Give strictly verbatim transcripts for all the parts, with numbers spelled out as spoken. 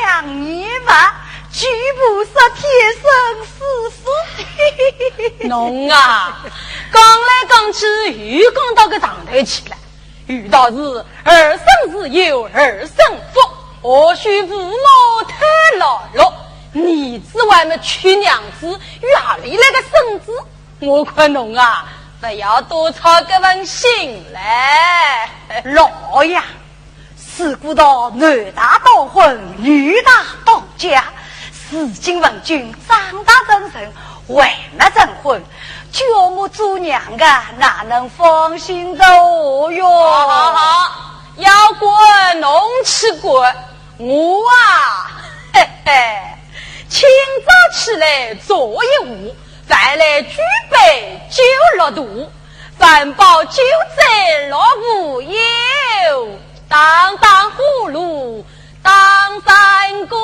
想你吧，举步说天生是是。侬啊，讲来讲去又讲到搿上头去了。有道是儿孙自有儿孙福，何须父母太劳碌。儿子还没娶娘子，又何里来个孙子？我看侬啊，勿要多操搿份心嘞。老爷， 自古道男大当婚，女大当嫁。如今问君长大成人，还没成婚，叫我做娘的哪能放心得下哟？好好好，要管侬去管，我啊，嘿嘿，清早起来坐一壶，饭来举杯酒落肚，饭饱酒醉乐无忧。 当当呼噜，当山歌。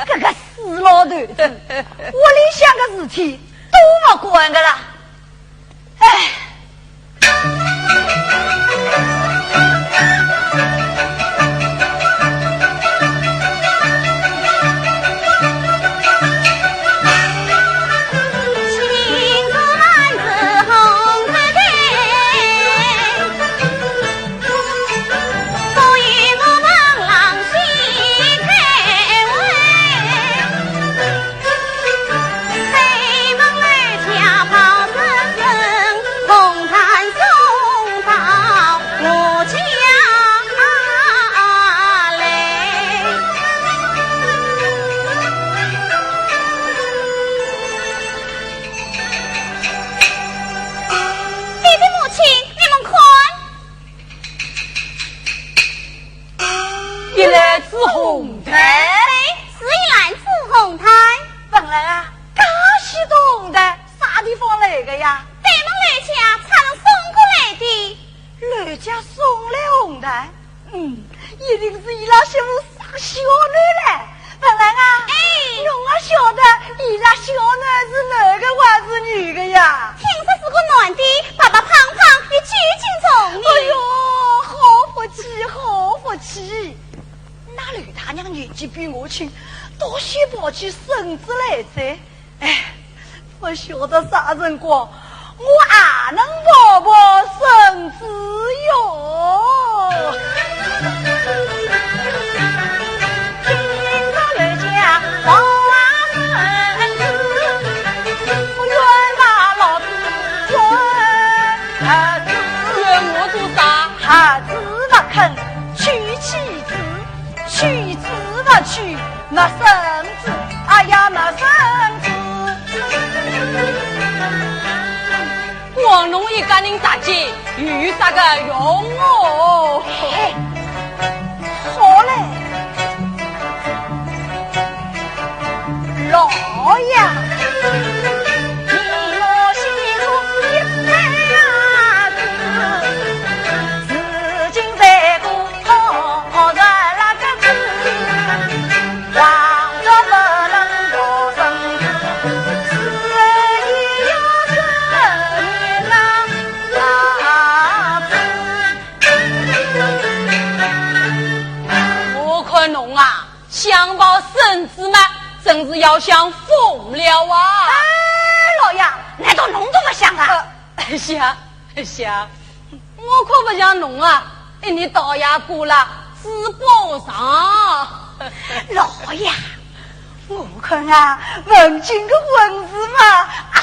搿个死老头子，屋里向个事体都勿管个啦。哎。爹爹母亲，你们看。 一篮子红蛋。对，是一篮子红蛋。文兰啊，介许多红蛋，啥地方来个呀？对门楼下差人送过来的。楼下送来红蛋？嗯，一定是伊拉媳妇生小囡嘞。 文兰啊，哎。侬阿晓得伊拉小囡是男个还是女个呀？听说是个男的，白白胖胖，有九斤重呢。哎哟，好福气，好福气！那刘大娘年纪比我轻，倒先抱起孙子来哉。哎， 勿晓得啥辰光，我也能抱抱孙子哟。今朝来家抱啊孙子，我冤枉老子冤儿子。冤我做啥？儿子勿肯娶妻子， 娶子勿娶，没孙子，哎呀，没孙子。光侬一家人着急，有啥个用哦？嘿，好嘞。 老爷，你我心中一块牙子，如今在个好好热辣个子，黄土不能落孙子，是也要生男子。我看侬啊， 想抱孙子嘛，真是要想疯了啊！哎，老爷，难道侬都不想啊？呃，想，想，我可不像侬啊，一日到夜过了猪八戒。老爷，我看啊，文静个婚事嘛，啊，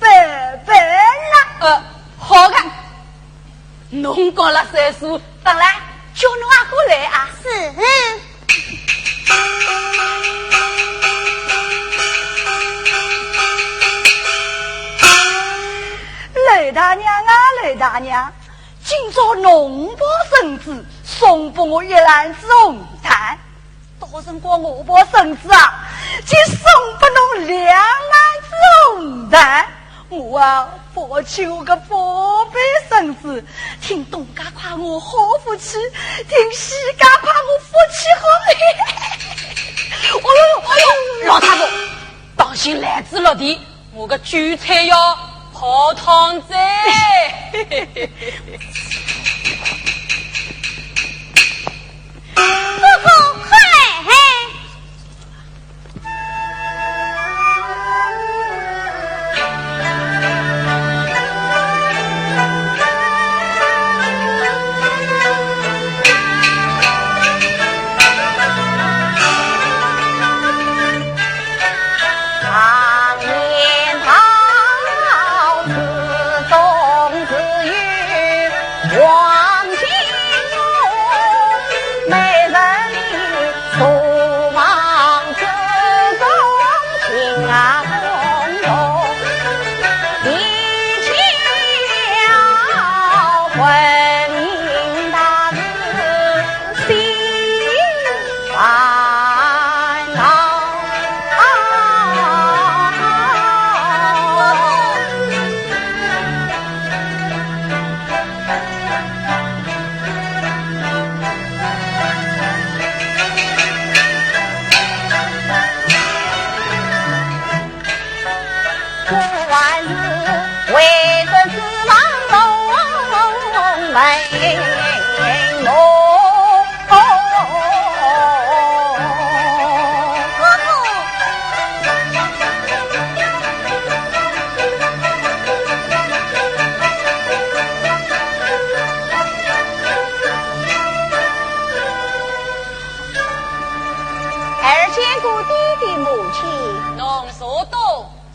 拜拜了。呃，好个，侬讲了算数。当然，叫侬阿哥来啊。是。刘大娘啊，刘大娘，今朝侬抱孙子，送拨我一篮子红蛋。 到辰光我抱孙子啊，就送拨侬两篮子红蛋。我啊，抱起我个宝贝孙子，听东家夸我好福气，听西家夸我福气好。哦哟，哦哟，老太婆，当心篮子落地。 我个韭菜要泡汤哉。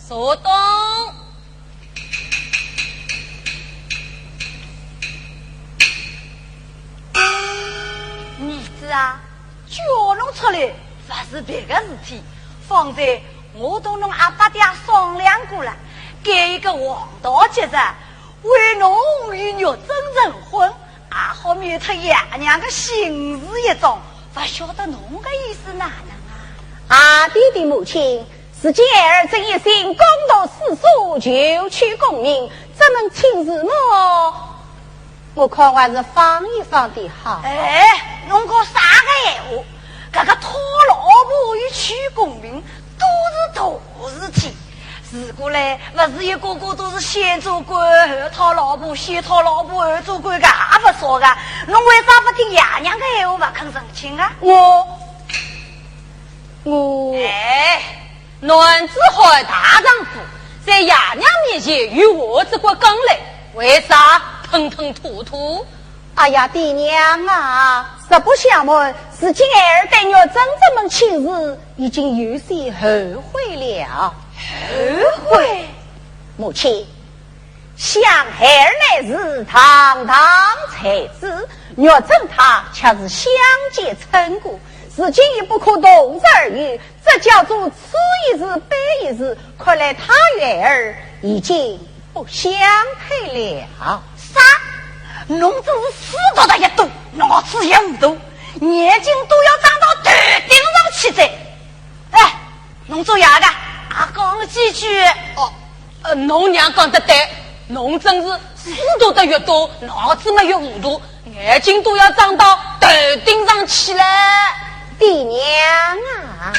坐东。儿子啊，叫侬出来，勿是别个事体。方才我同侬阿爸爹商量过了，该一个黄道吉日，为侬与玉珍成婚，也好免脱爷娘个心事一桩，勿晓得侬个意思哪能啊？啊，爹爹母亲，如今孩儿正一心攻读诗书，求取功名，怎能请示么？我看还是放一放的好。哎，侬讲啥个闲话？搿个讨老婆与取功名，都是大事体。 自古来，勿是一个个都是先做官后讨老婆，先讨老婆后做官个，也勿少个。侬为啥勿听爷娘个闲话，勿肯成亲啊？我，我，哎，男子汉大丈夫，在爷娘面前有话只管讲嘞，为啥吞吞吐吐？ 哎呀，爹娘啊，实不相瞒，如今孩儿对玉珍这门亲事已经有些后悔了。后悔？母亲，想孩儿乃是堂堂才子，玉珍她却是乡间村姑，如今已不可同日而语，这叫做此一时彼一时，看来她与孩儿已经 不相配了。啥？侬真是书读得越多，脑子越糊涂，眼睛都要长到头顶上去哉。哎，侬做爷个，也讲几句。哦，呃，侬娘讲得对，侬真是书读得越多，脑子么越糊涂， 眼睛都要长到头顶上去了。爹娘啊！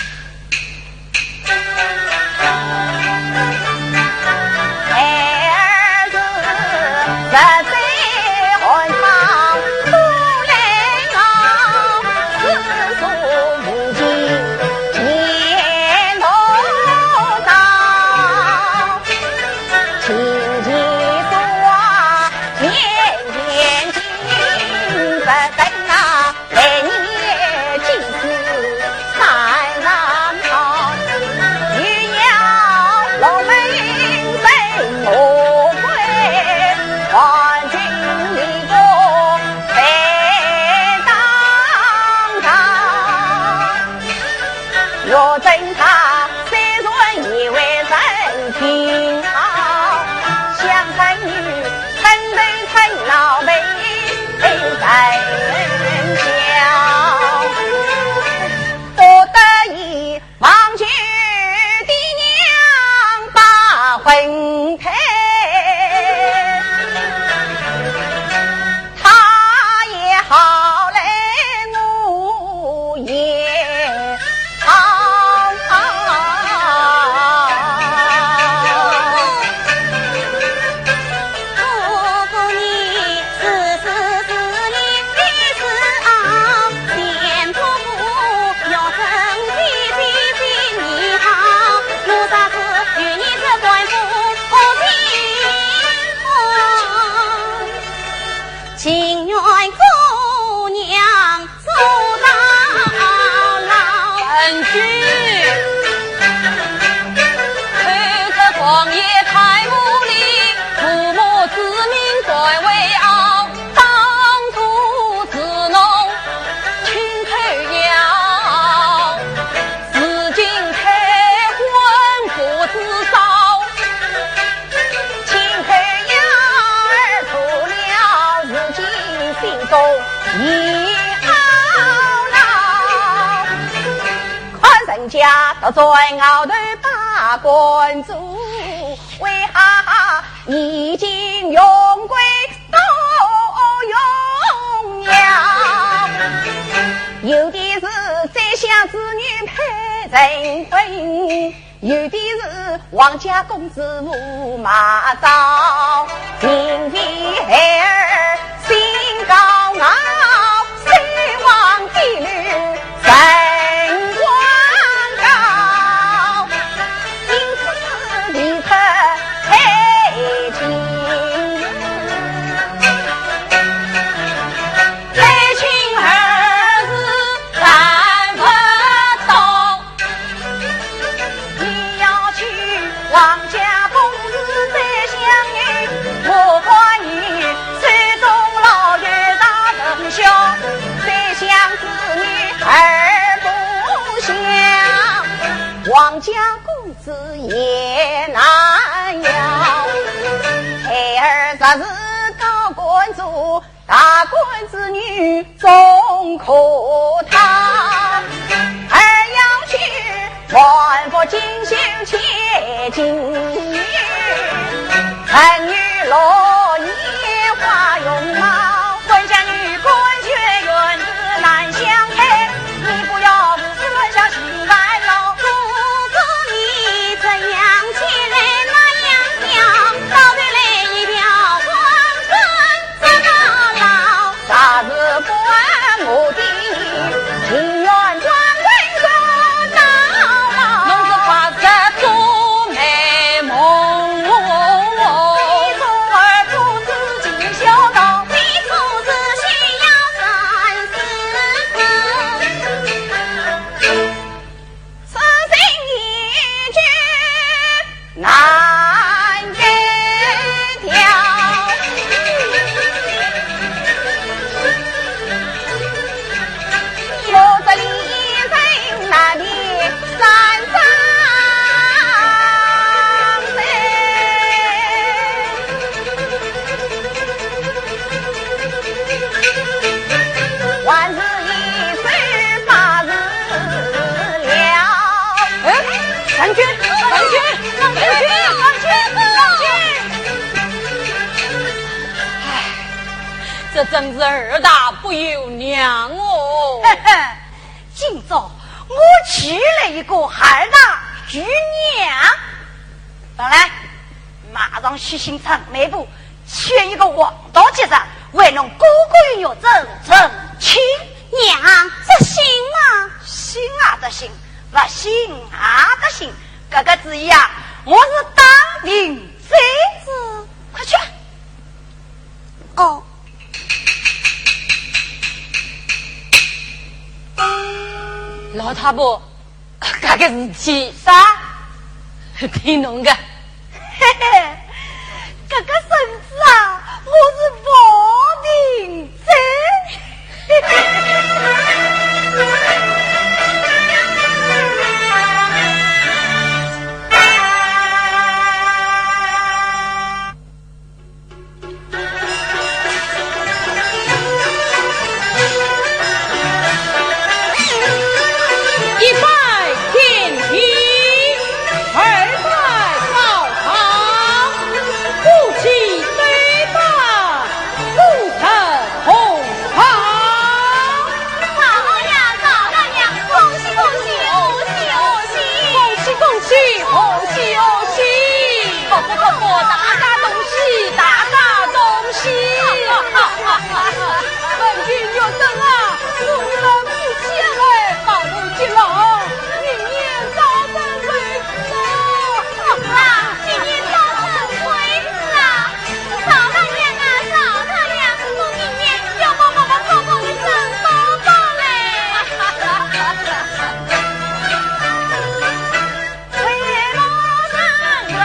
家公子也难要。孩儿若是高官做，大官之女终可讨。儿要是满腹锦绣千金，儿女落年花容貌。 官家女官却愿子难相配，你不要胡思乱想心烦恼。公子你这样起来那样想，到头来一条黄昏做到老。啥事不安我的心，情愿装鬼做到老。侬是怕是做美梦。你做儿不知今 小道，你出自需要三思。此情一句难改掉。我这里人难的三三 还是一首八字了。哎，郎君，郎君，郎君，郎君，郎君。哎，这真是儿大不由娘哦。嘿嘿，今朝我娶了一个二大姨娘。上来。 马上去寻陈媒婆，选一个黄道吉日，为侬哥哥与玉珍成亲。娘，这行吗？行啊得行，不行啊得行。搿个主意啊，我是打定主意。快去。哦。老太婆， 搿个事体啥？听侬个。嘿嘿，搿个孙子啊，我是抱定哉。 一拜天地，二拜高堂，夫妻对拜，夫人同堂。 嫂嫂呀，嫂嫂呀，恭喜恭喜，贺喜贺喜！恭喜恭喜，贺喜贺喜！不不不不，大家同喜，大家同喜！文君玉珍啊，侬们夫妻来，把头接牢，明年早生贵子啊！啊，明年早生贵子啊！ 嫂嫂呀，嫂嫂呀，我明年要把爸爸抱抱给生宝宝嘞。为了生人，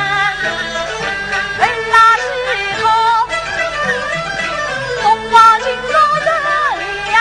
为了是好，东方金朝的呀。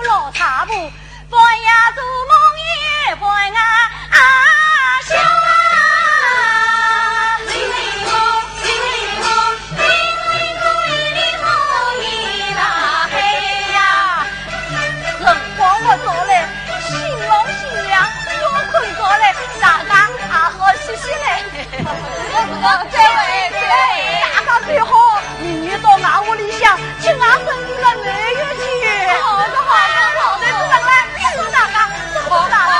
老太婆， 半夜做梦也半夜啊，笑啊。晨光不早嘞，新郎新娘要困觉嘞，大家也好歇歇嘞。 再会，再会。大家最好，明年到俺屋里向，请俺孙子个满月去。好的，好的，好的。再见了，祝大家，祝大家。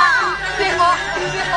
最好，最好。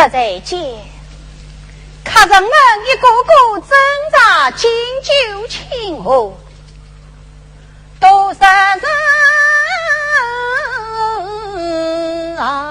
在见，客人们一个个挣扎，敬酒庆贺，多少人啊！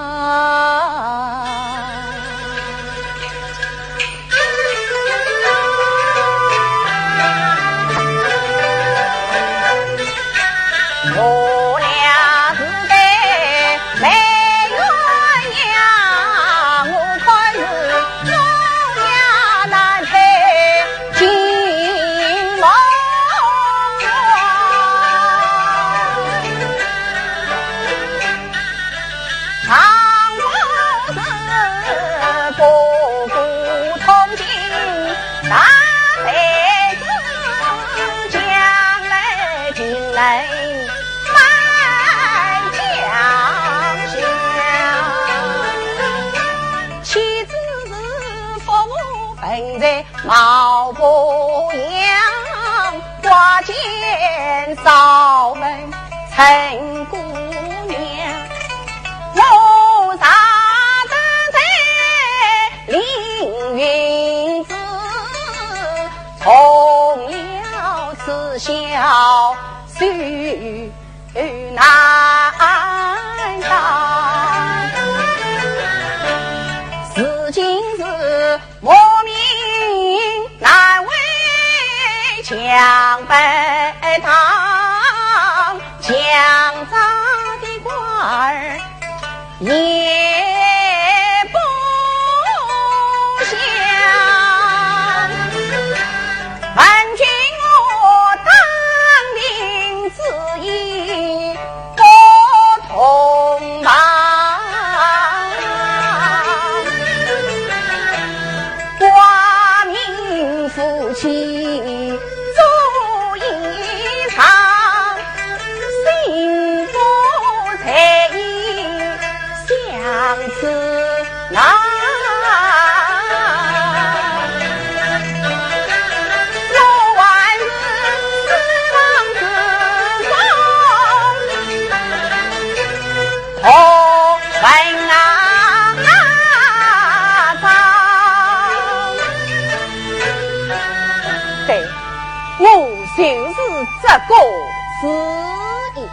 对，我就是这个主意。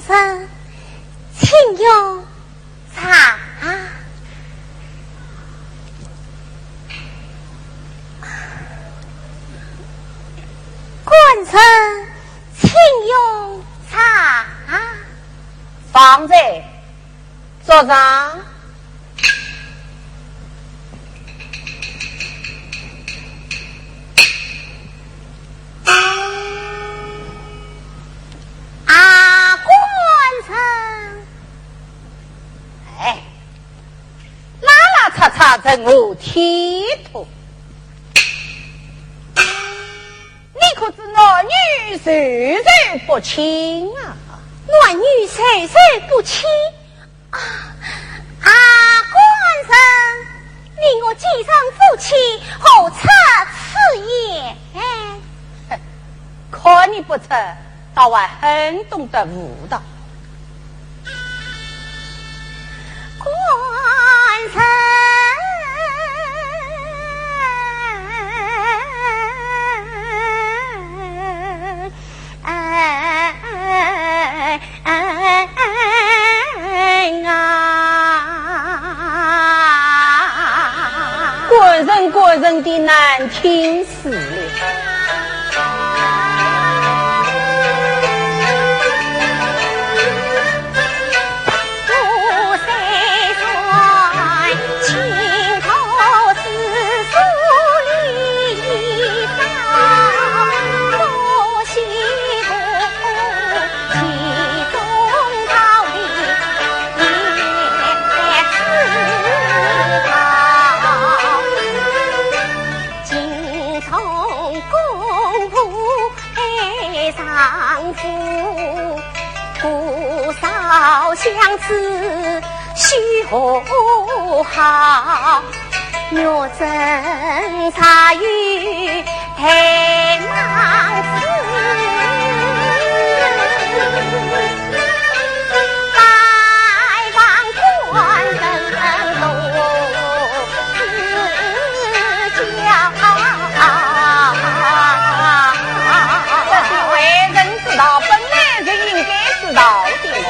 人，请用茶。官人，请用茶。放在桌上。 啊，官人。哎，拉拉扯扯成何体统？你可知男女授受不亲啊？男女授受不亲？ 啊，啊，官人，你我既成夫妻，何出此言？哼，看你不出，倒还很懂得妇道。官人。 哎，哎，哎，哎，啊。官人，官人的难听死了。这是为人之道，本来就应该知道的嘛。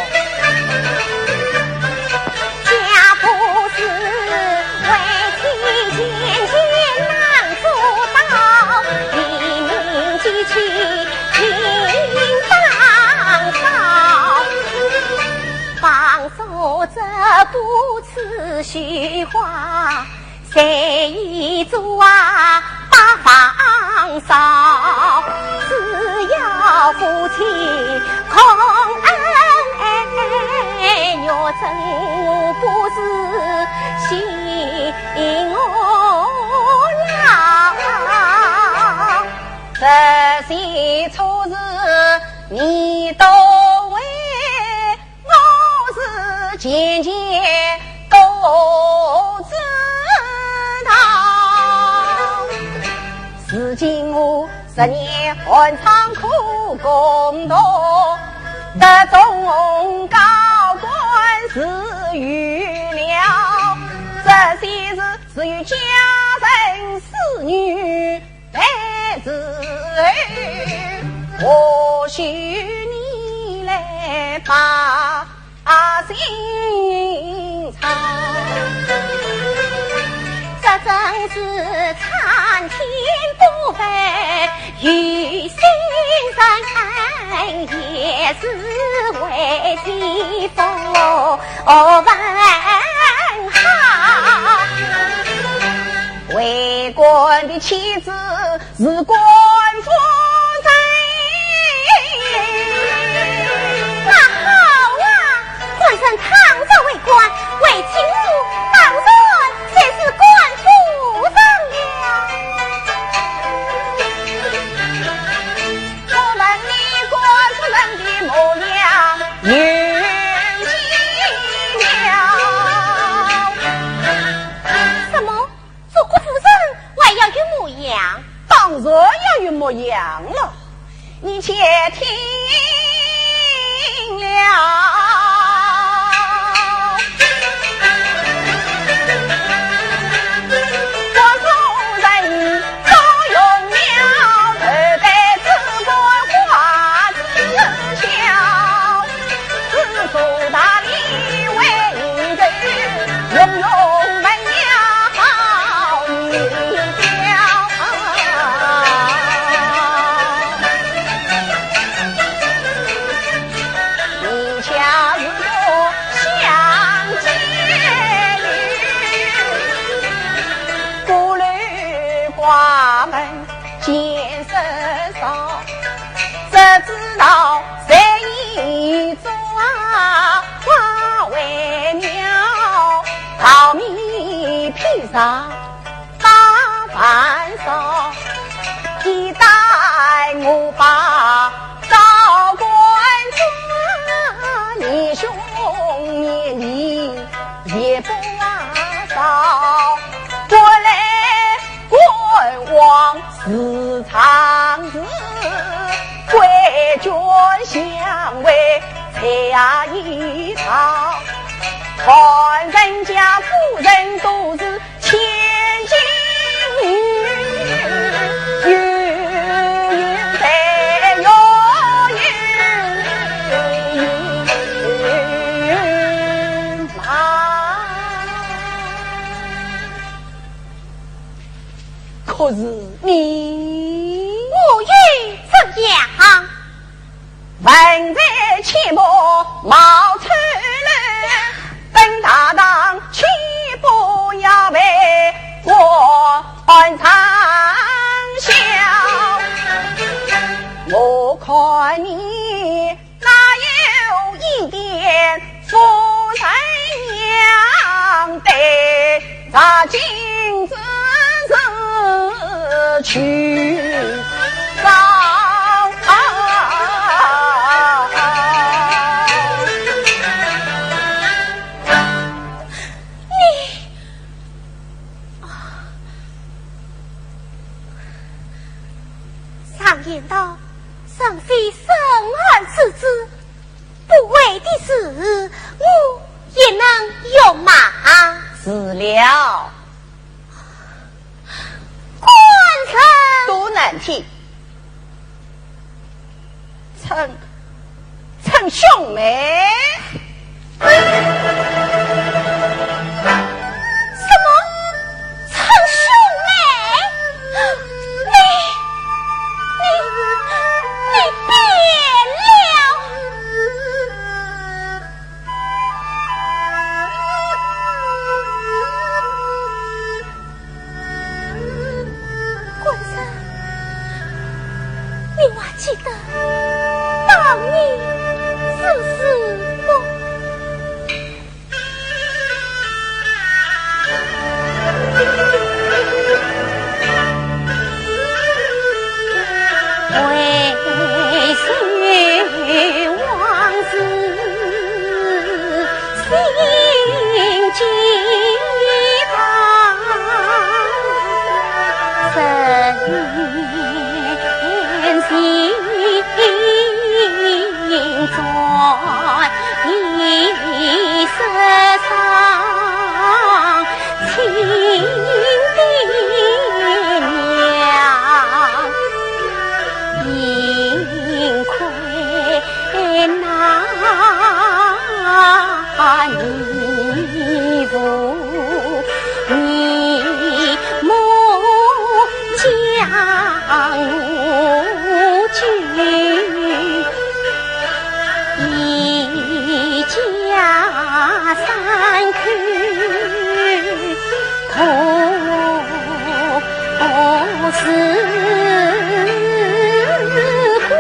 这些错事你都会，我是件件都知道。如今我十年寒窗苦攻读，得中高官是有了，这些事只有家人子女 办事，或许你来把心操。这真是参天不犯有心人，也是为地不犯好。为官的妻子 是官夫人。啊，好啊，官人倘若为官，为情妇，当然就是官夫人了。我们的官夫人的模样有几了？什么？ 做官夫人还要有模样？当然要有模样了，你且听了。官夫人坐云楼，头戴紫冠挂紫绡。只知道谁一桌啊，花为妙，桃米披上大饭烧。一旦我把高官做，你兄你弟也不少。我来 观望时常事，规劝相为才一套。看人家夫人都是千金，有有才有有有嘛。 可是你，我又怎样？文才切莫貌丑陋，本大堂岂不要被我嘲笑？我看你 哪有一点夫人样，对着镜子去照啊？你，常言道，人非圣贤之子， 不为的事，我也能容吗？是了。官人！多难听。称，称兄妹。什么？ 称兄妹，你，你，你变了！官人，你还记得当年之事不？ 回首往事心惊胆战，人心 中，一世上清的娘，幸亏那你父 你母将我救，一家三口同时光。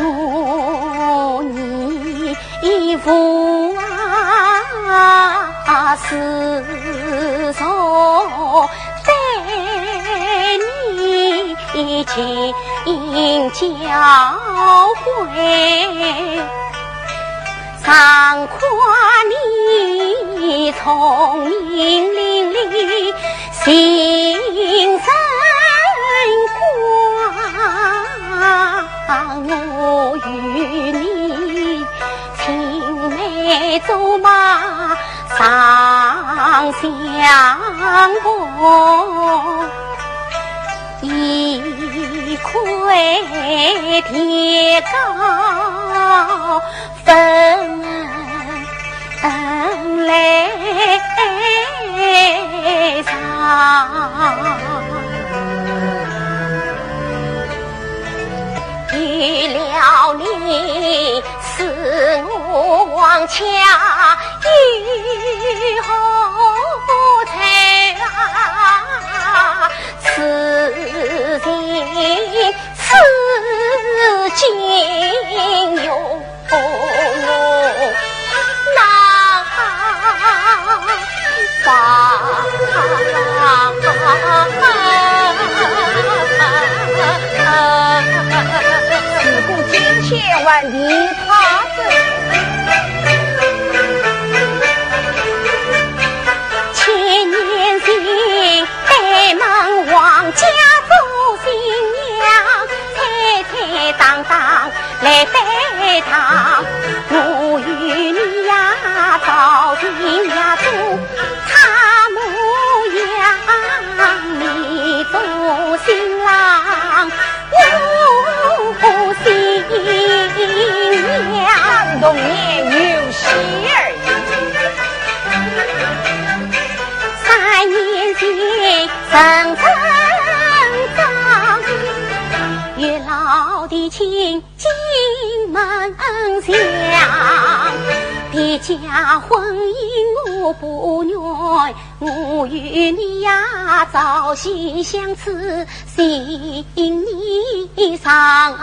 我义父啊，自从对你尽教诲，常夸你聪明伶俐， 心神光，我与你青梅竹马长相逢，一块天高 分来上。有了你，使我王家有后代啊！童年游戏而已。三年前，人生长，月老提亲进门墙，别家婚姻我不愿，我与你呀朝夕相处，心意上，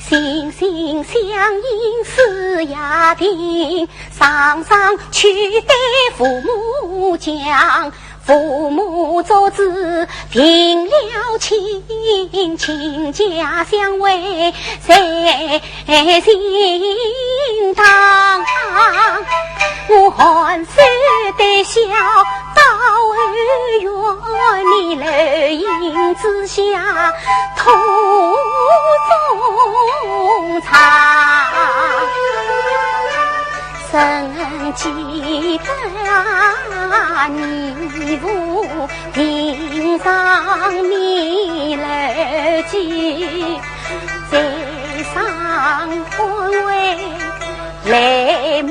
心心相印思夜定，常常去对父母讲，父母做主定了亲，亲家相会在心堂。我含羞带笑到后院，你楼影之下 途中唱，仍记得你父庭上你来接，在上官为泪满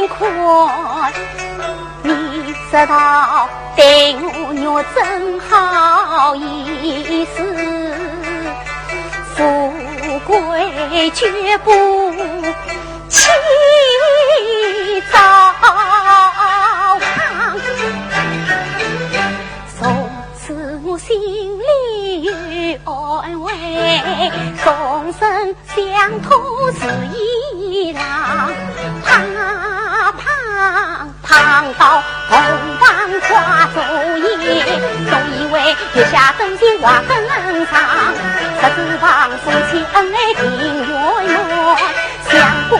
眶。 你知道对我玉珍好意思，富贵绝不轻招。从此我心里有安慰，终身 相托是一郎，胖啊胖，胖到凤凰花烛夜，总以为月下真情话更长，实指望夫妻恩爱情圆满，想不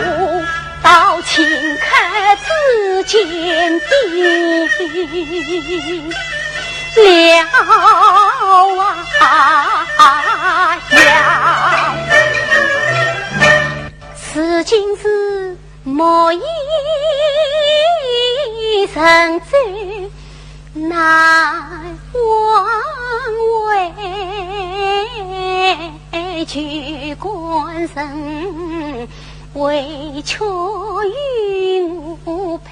到顷刻之间定了啊呀。 此情是莫以人知，难挽回。旧官人为求与我配，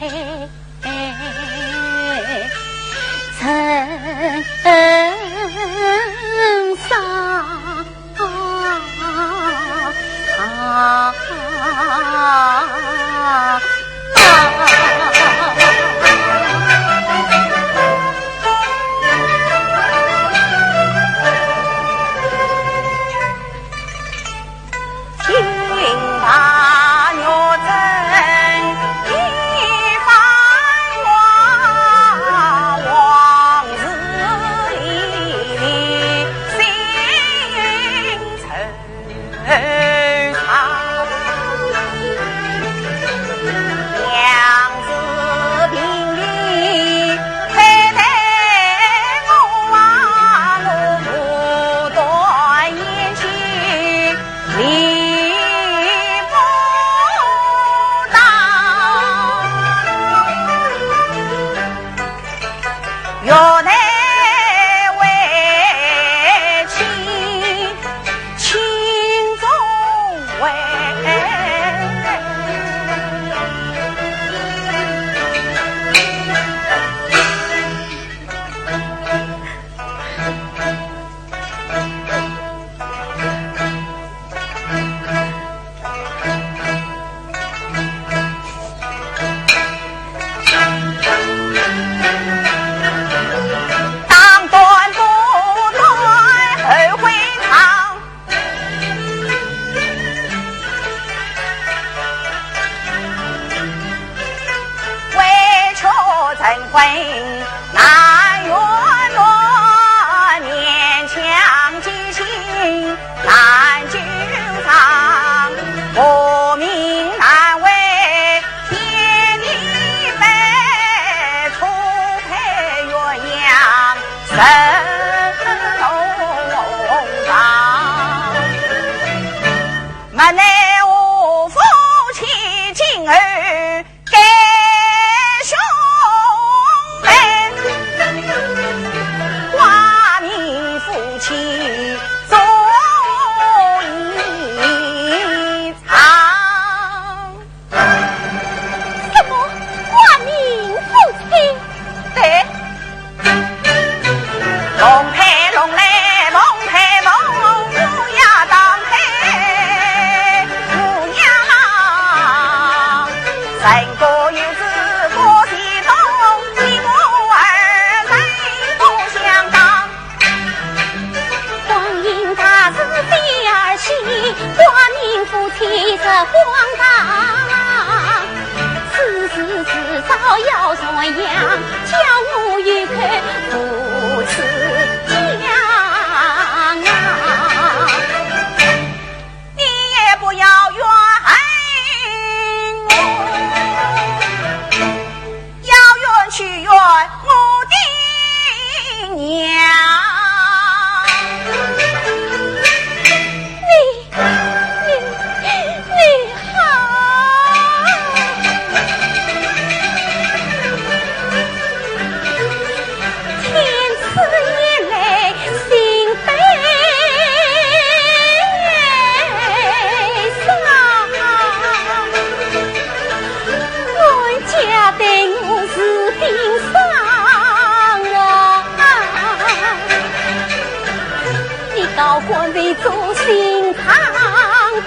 成双。光阴它似飞儿戏，挂名夫妻这荒唐。此事迟早要传扬，叫我有口无处讲啊。你也不要怨我，要怨去怨我的娘。你，你，你好！千次眼泪心悲伤，冤家对我是定伤啊！ 你高官位做心脏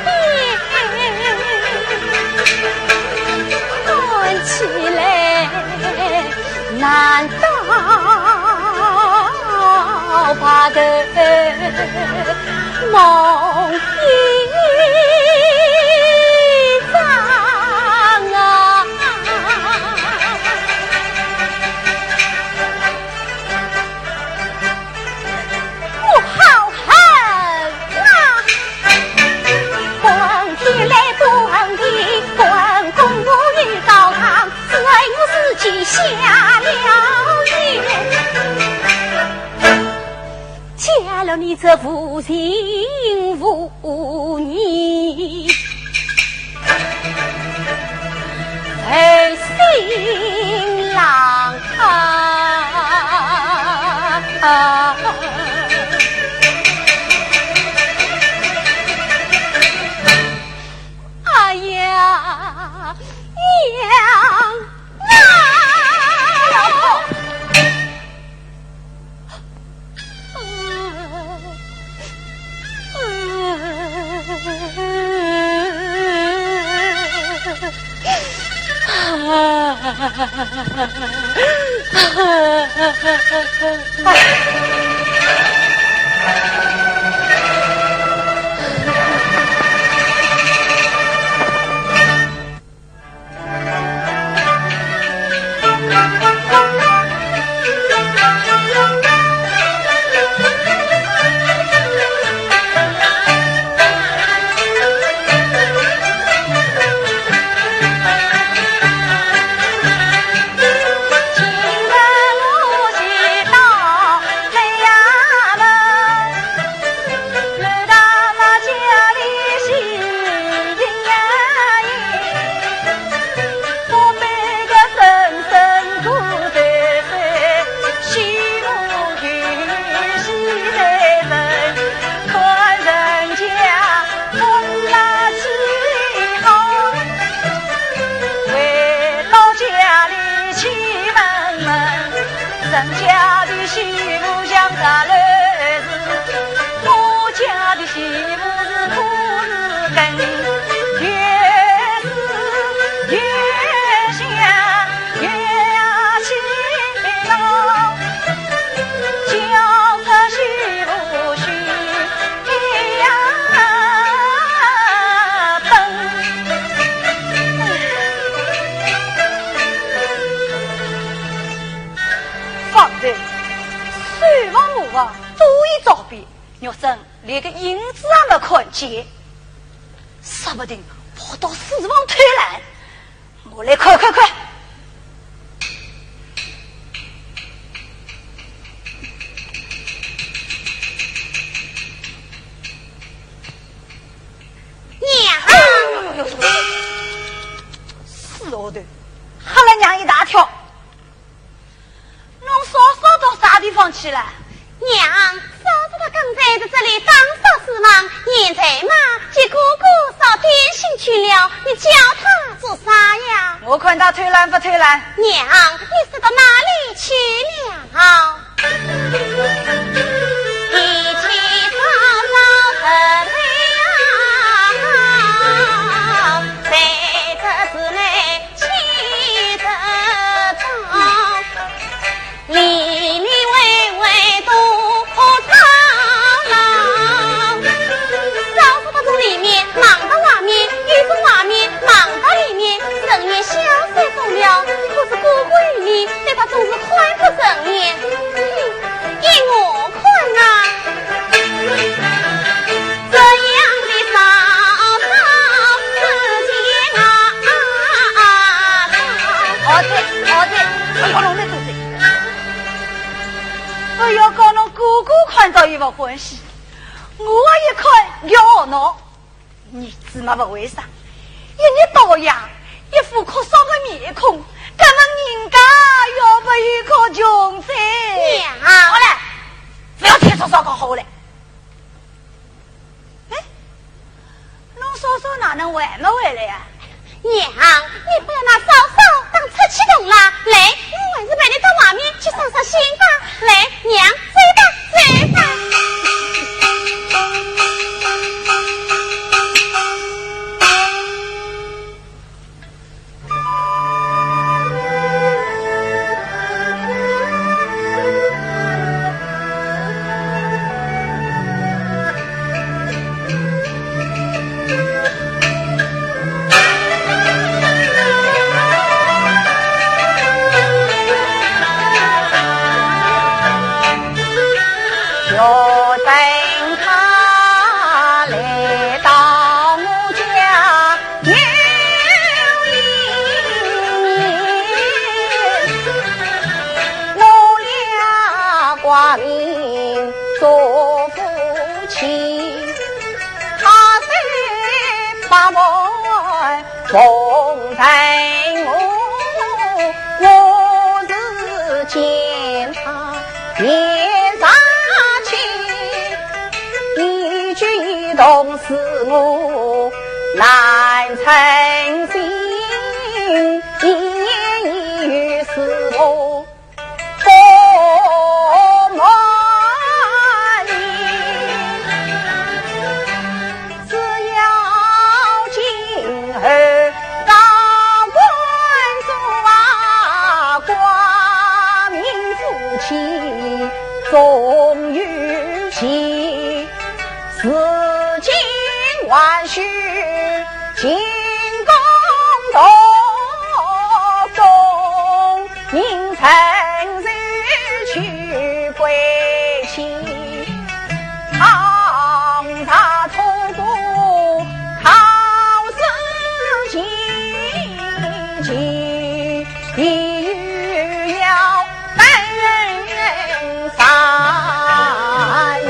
病，看起来难道白头梦一场啊？ 我好恨啊！昏天来昏地，昏公婆与高堂，只恨我自己下了贱，嫁了你这无情无义 负心郎啊！哎呀，娘啊！ 方才，书房磨房，都已找遍，玉珍连个影子也没看见，说不定跑到书房偷懒。 我来看看看。娘！死丫头，吓了娘一大跳。 侬嫂嫂到啥地方去了？娘，嫂嫂她刚才在这里打扫书房，现在嘛，给哥哥烧点心去了。你叫她做啥呀？我看她偷懒不偷懒。娘，你说到哪里去了？勿要讲侬哥哥看到伊勿欢喜，我一看要闹。儿子嘛勿为啥，一日到夜一副哭丧个面孔，搿么人家要勿有个穷哉。娘，好了，勿要添烧烧搞好了。 哎，侬嫂嫂哪能还没回来呀？娘，你把那嫂嫂当出气筒啦！来，我还是陪你到外面去散散心吧。来，娘，走吧，走吧。 就等他来到我家有礼，我俩挂名做夫妻。他虽把我 奉陪我，我是见他面上亲，一举一动使我难称心，一言一语使我 不满意。只要今后高官做啊，挂名夫妻终有期。如今还需 进宫读书，明春就去归期。倘若错过考试期期，必须要 等三年。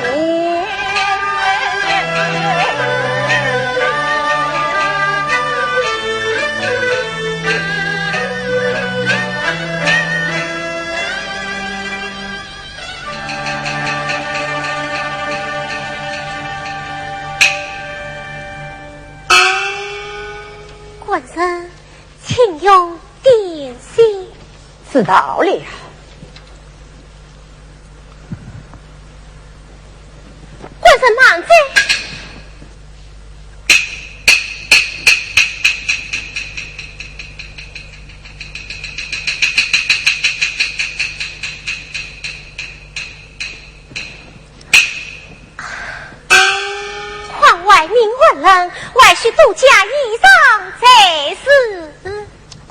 官人， 请用点心。知道了。官人慢走。况外命寒冷，还需多加衣裳才是。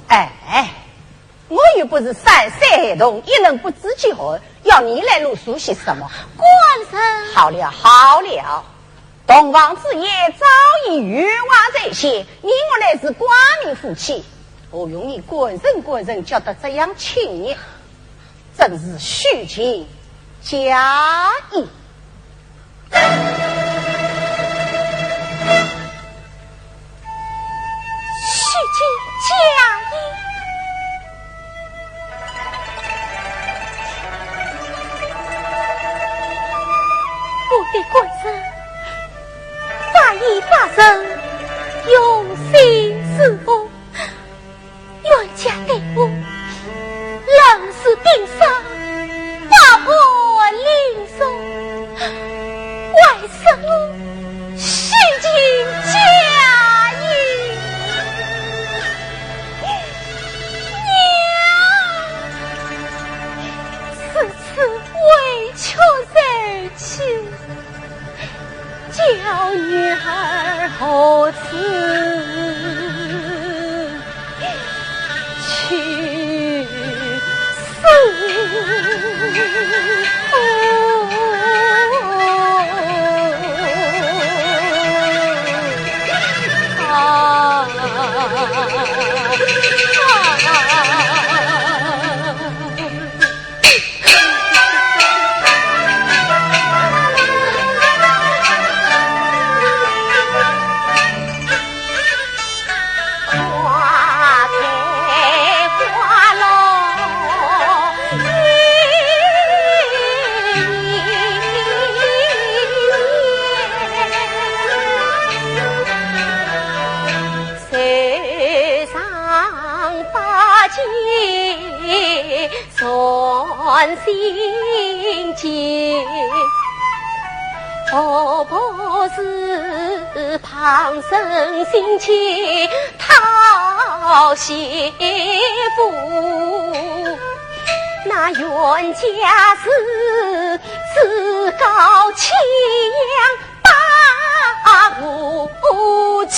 哎，我又不是三岁孩童，一人不知几何，要你来啰嗦些什么？官人。好了，好了，洞房之夜早已圆满在先，你我乃是挂名夫妻，何用你官人官人叫得这样亲热？ 真是虚情假意。虚情假意。我的官人，百依百顺，用心似火。 冤家对簿，冷似冰霜，百般凌辱，还说我虚情假意。娘，如此委屈受气， 叫女儿何处去诉苦？啊，啊，啊。心急，婆婆是旁生心切讨媳妇，那冤家是自告欺阳把我气。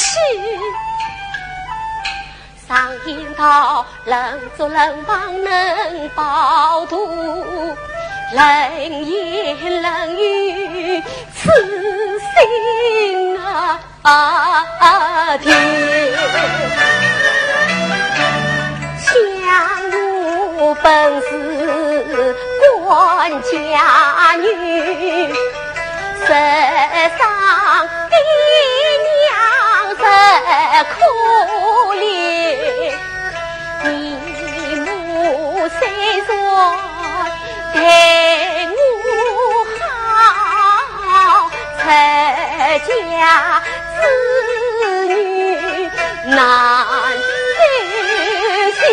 常言道，冷粥冷饭能饱肚，冷言冷语刺心啊甜。想我本是官家女， 实上爹娘实可怜，你母虽然待我好，出家之女难修行。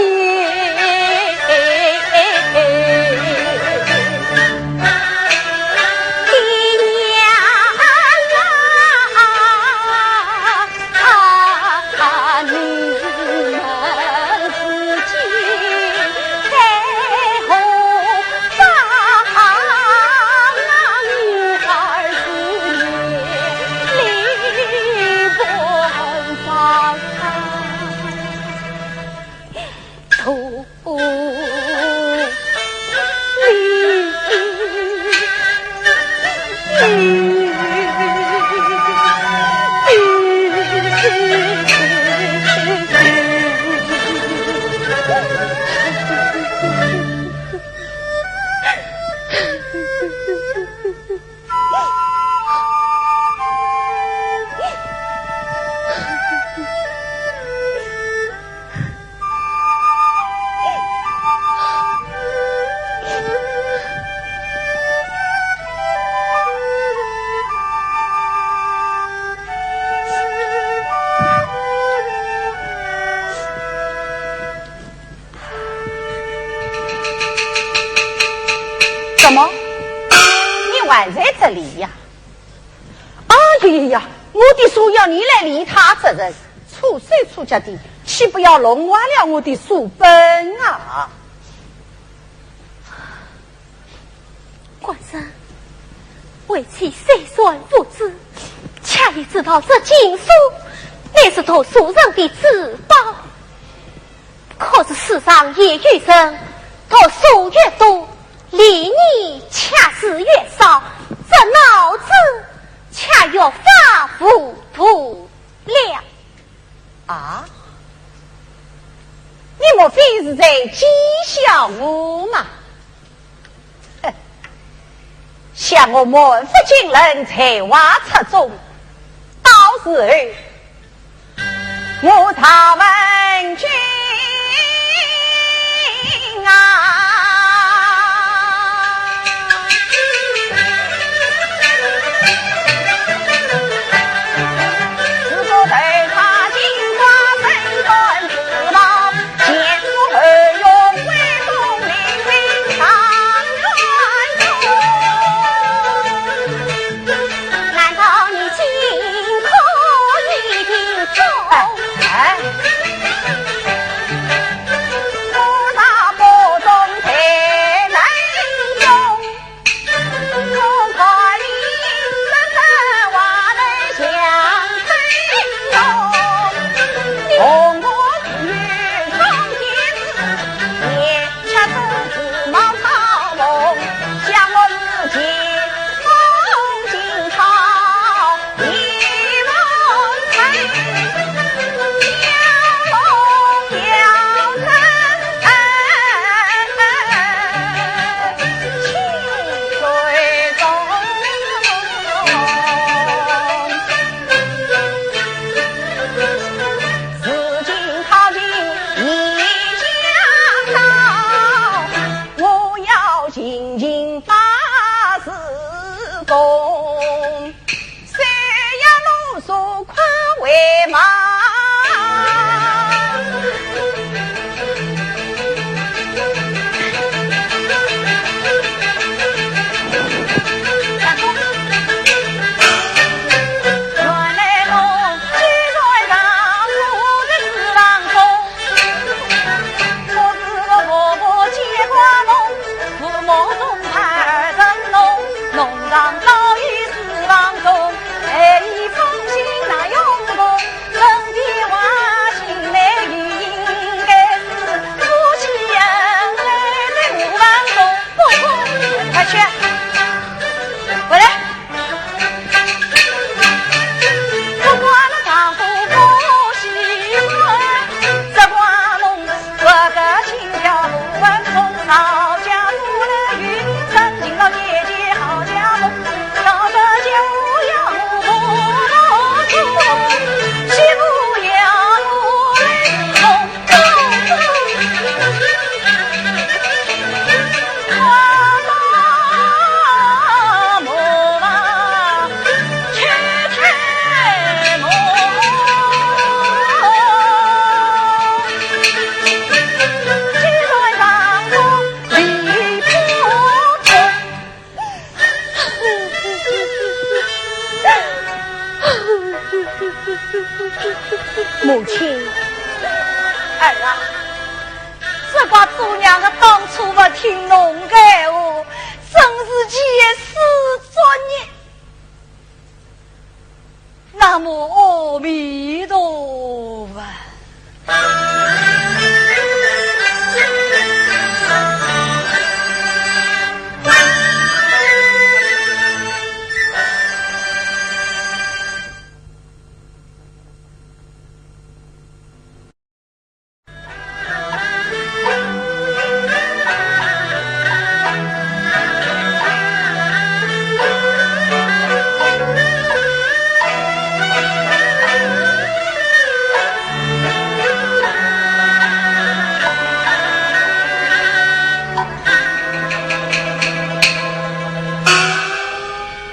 怎么？你还在这里呀？哎呀呀呀，我的书要你来理他责人，粗手粗脚的，岂不要弄坏了我的书本啊？官人，为妻虽然无知，却也知道这禁书乃是读书人的至宝。 可是世上也有人读书越多，礼义却是越少，这脑子却越发糊涂了。啊？你莫非是在讥笑我吗？ 哼，想我满腹经纶，才华出众，到时候我赵文君啊！难道你竟可以听懂？哎，哎。母亲。儿啊，只怪做娘的当初不听侬的闲话，真是前世作孽。 南无阿弥陀佛。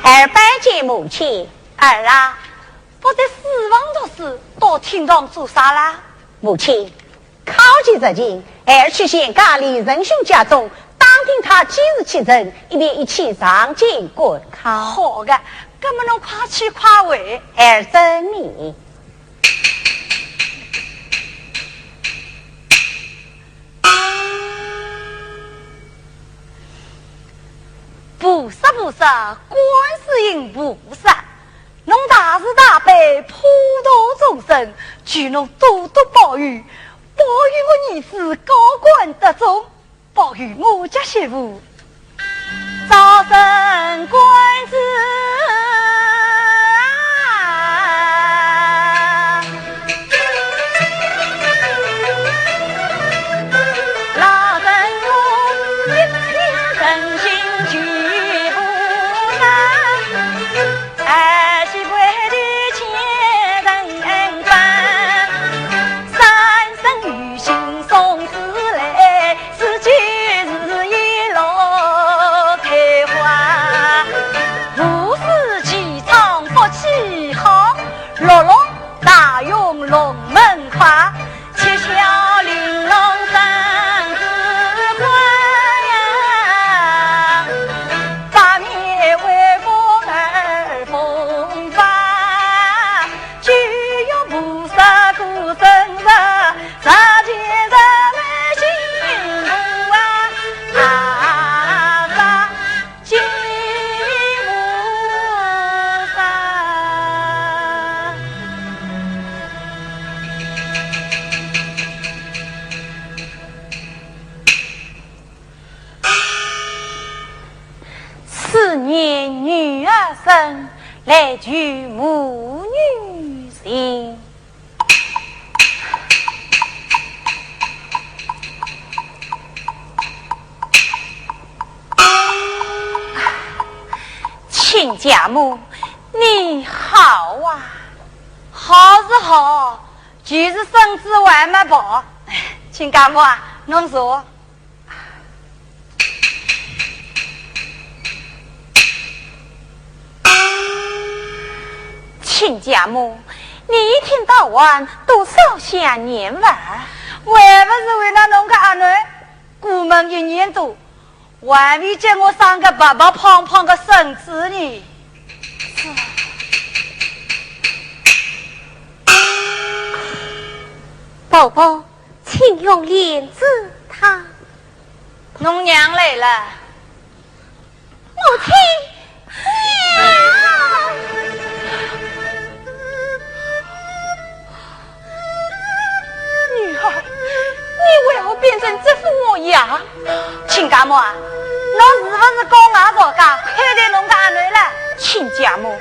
儿拜见母亲。儿啊， 不知书房读书，到厅堂做啥啦？母亲，考期之前，儿去县家李仁兄家中，打听他几时启程，以便一起上京赶考。好的，那么侬快去快回。儿遵命。 菩萨，菩萨，观世音菩萨，侬大慈大悲，普度众生，求侬多多保佑，保佑我儿子高官得中，保佑我家媳妇早生贵子。 六六大运龙门快，七巧玲珑生日快呀，八面威风二风发，九月菩萨过生日，十全十美幸福啊，啊，发。 金菩萨。此年女儿身，来求母女情。 亲家母，你好啊！好是好，就是身子还没饱。亲家母啊，侬坐。 亲家母，你一天到晚都烧香念佛？还不是为了侬个阿囡，苦闷一年多，还未见我生个白白胖胖个孙子呢。是啊。婆婆，请用莲子汤。 侬娘来了。母亲。女儿，你为何变成这副模样？亲家母啊，侬是不是高外造假，亏待侬个阿囡了？亲家母，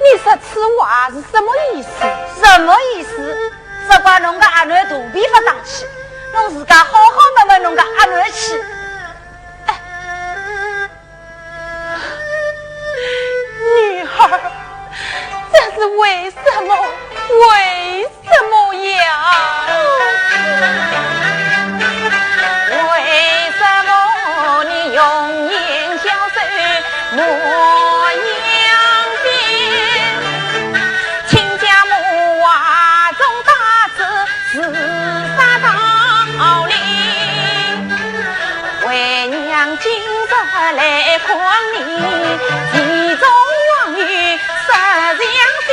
你说此话是什么意思？什么意思？ 只怪侬个阿囡肚皮勿争气，侬自家好好问问侬个阿囡去。哎，女儿，这是为什么？为什么呀？为什么你用眼消瘦模样变？ 亲家母话中带刺是啥道理？为娘今日来看你，其中还有实相心。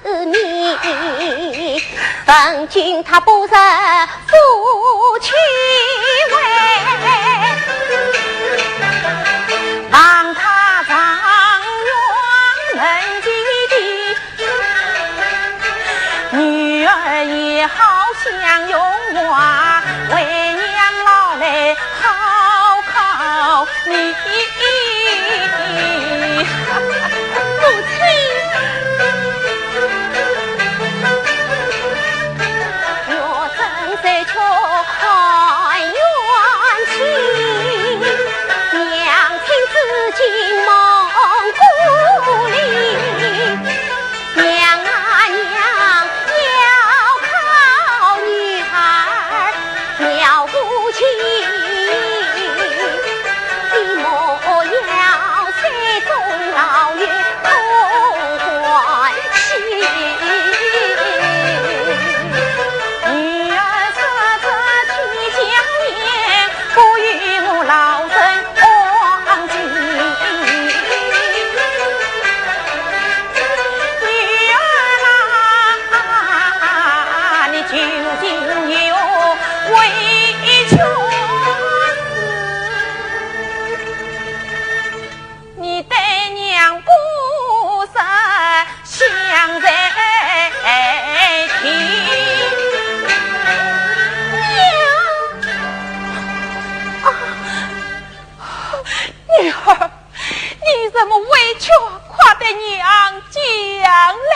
你，问君他不是夫妻位，望他状元门第，女儿也好相容啊，为娘老来好考 你。母亲。娘啊娘，要考女儿妙不轻，你莫要猜中老爷空欢喜。女儿说这起家宴，不与我老身 女儿啊，你究竟有委屈，你对娘不是 想在听。娘！啊，女儿，你什么委屈，快对娘讲来。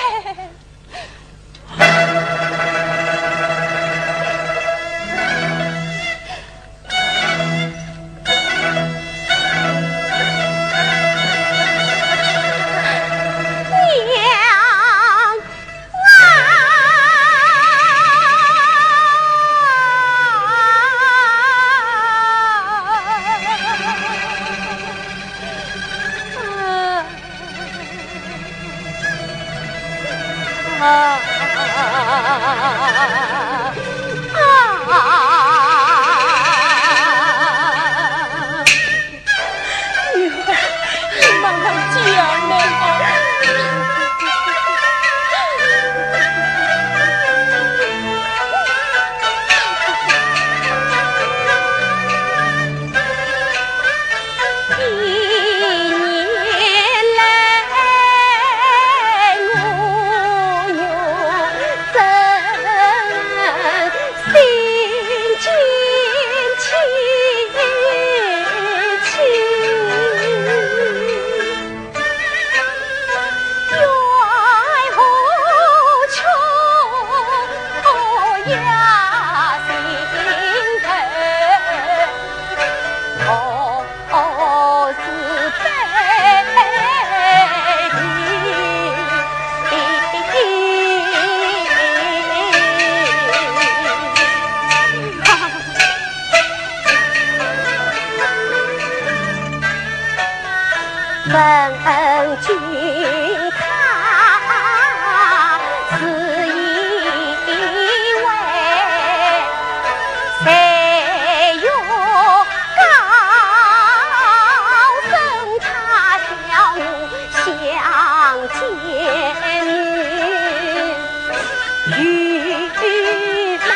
问君他是一位谁又高升他小我 相见，愚昧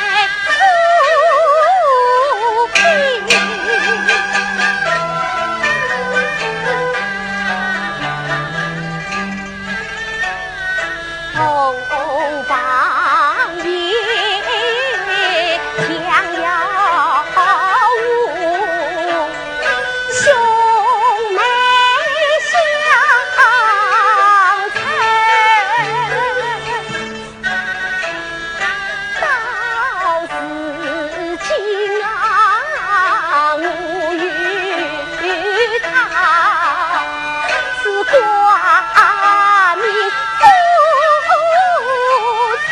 无凭。凤凰也将要舞，兄妹相称。 到如今啊，我与他是挂名夫妻。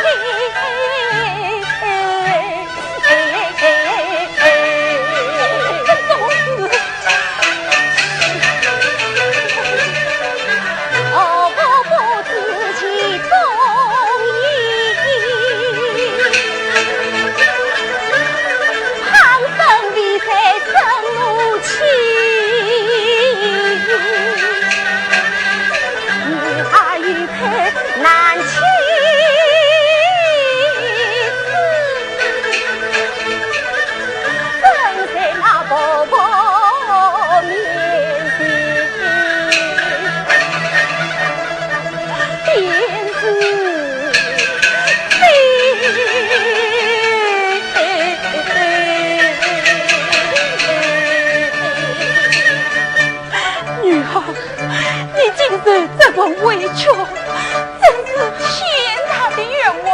这真是天大的冤枉！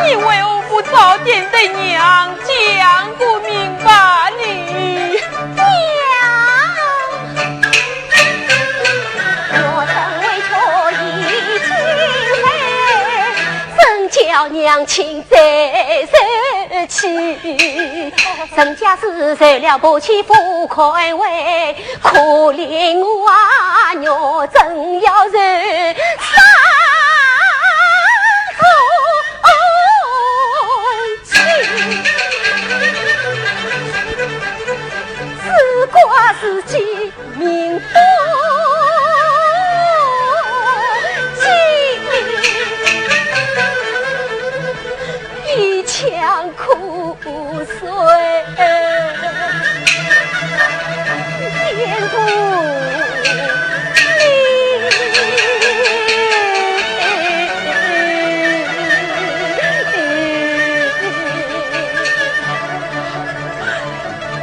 你为何不早点对娘讲个明白呢？娘！我身为却已经配，怎叫娘亲再受气？人家是受了不起不宽慰，可怜我啊，我怎要受伤痛？ 只怪自己命不济，一腔苦水填肚里。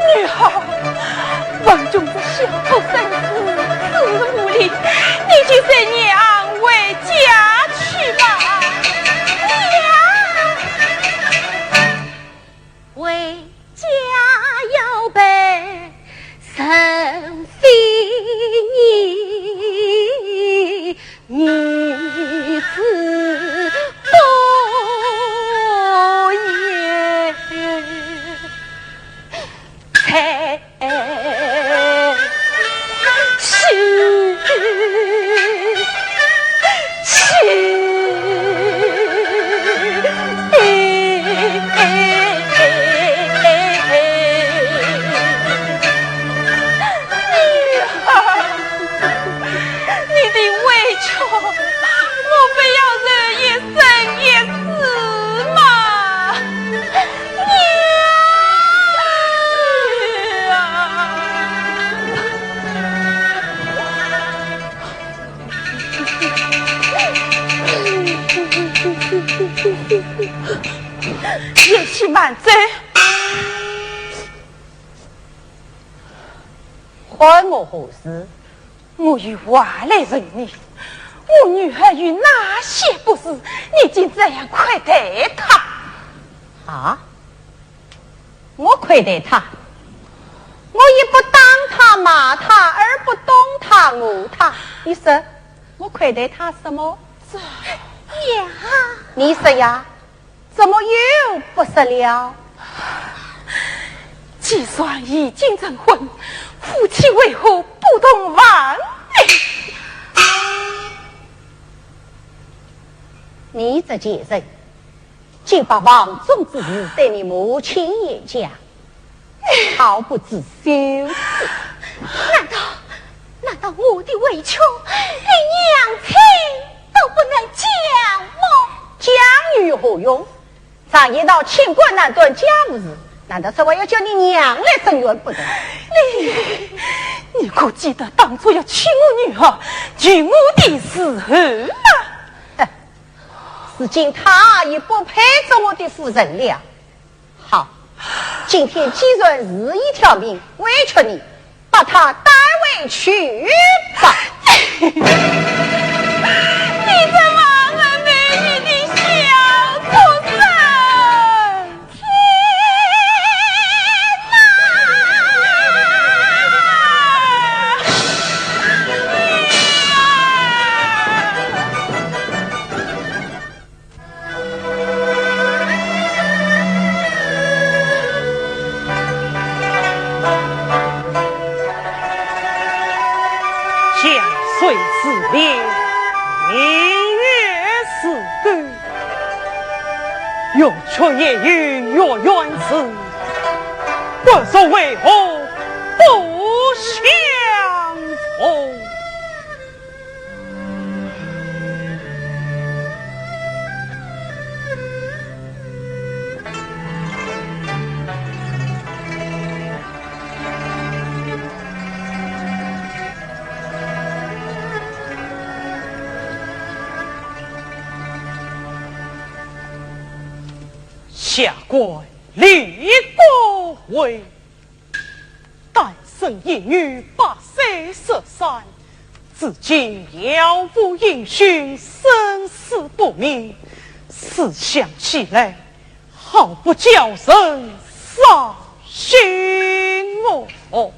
女儿，王兄这小徒生死，死无力，你就随娘回家去吧。娘！ 回家要陪人非你，女子不言。 你的委屈，我不要忍一生一世吗？ 娘啊！贤婿慢走。 唤我何事？我有话来问你。我女儿有哪些不是，你竟这样亏待她？啊？我亏待她？我也不打她骂她，而不动她、骂她。你说我亏待她什么？这……呀！你说呀？ 怎么又不说了？既然已经成婚，夫妻为何不同房呢？你这贱人，竟把房中之事对你母亲也讲， 毫不知羞耻。难道，难道我的委屈连娘亲都不能讲吗？讲有何用？常言道，清官难断家务事，难道说我要叫你娘来伸冤不成？你，你可记得当初要娶我女儿，求我的时候吗？哼，如今她已不配做我的夫人了。 好，今天既然事已挑明，委屈你，把她带回去吧。你这忘恩背义的小畜生！天哪！ 江水似流，明月似钩，云缺夜有月圆时，不知为何不相逢。 下官李国辉， 单身一女，八岁十三，至今杳无音讯，生死不明，思想起来，好不叫人伤心哦。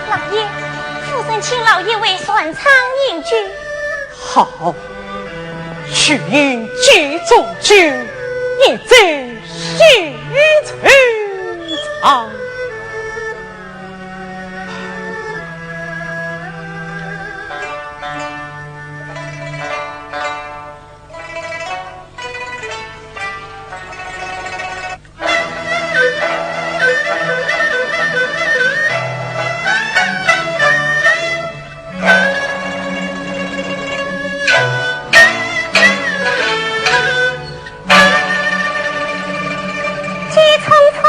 老爷，夫人请老爷为船舱饮酒。好，取饮几盅酒，以慰新愁肠。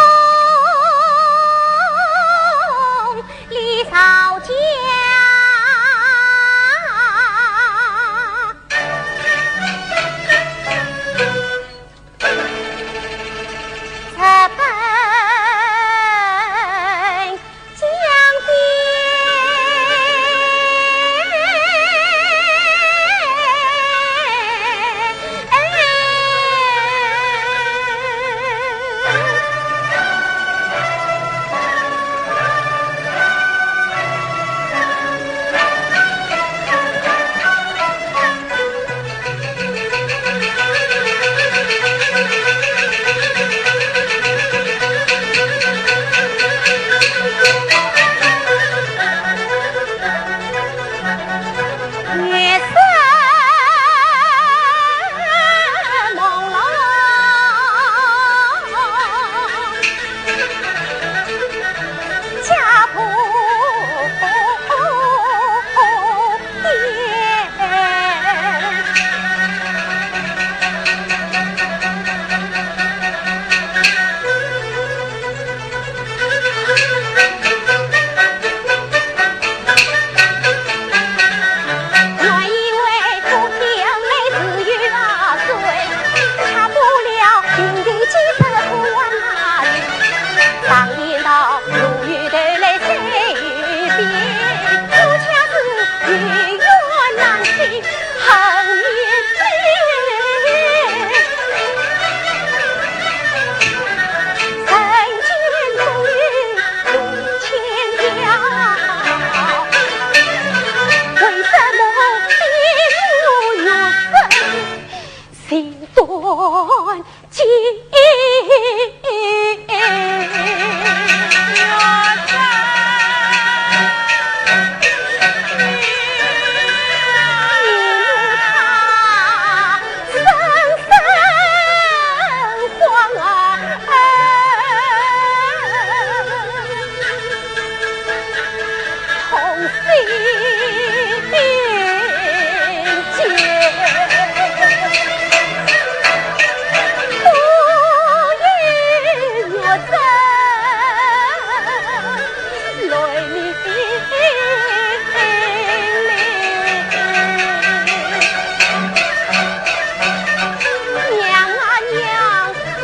娘啊娘，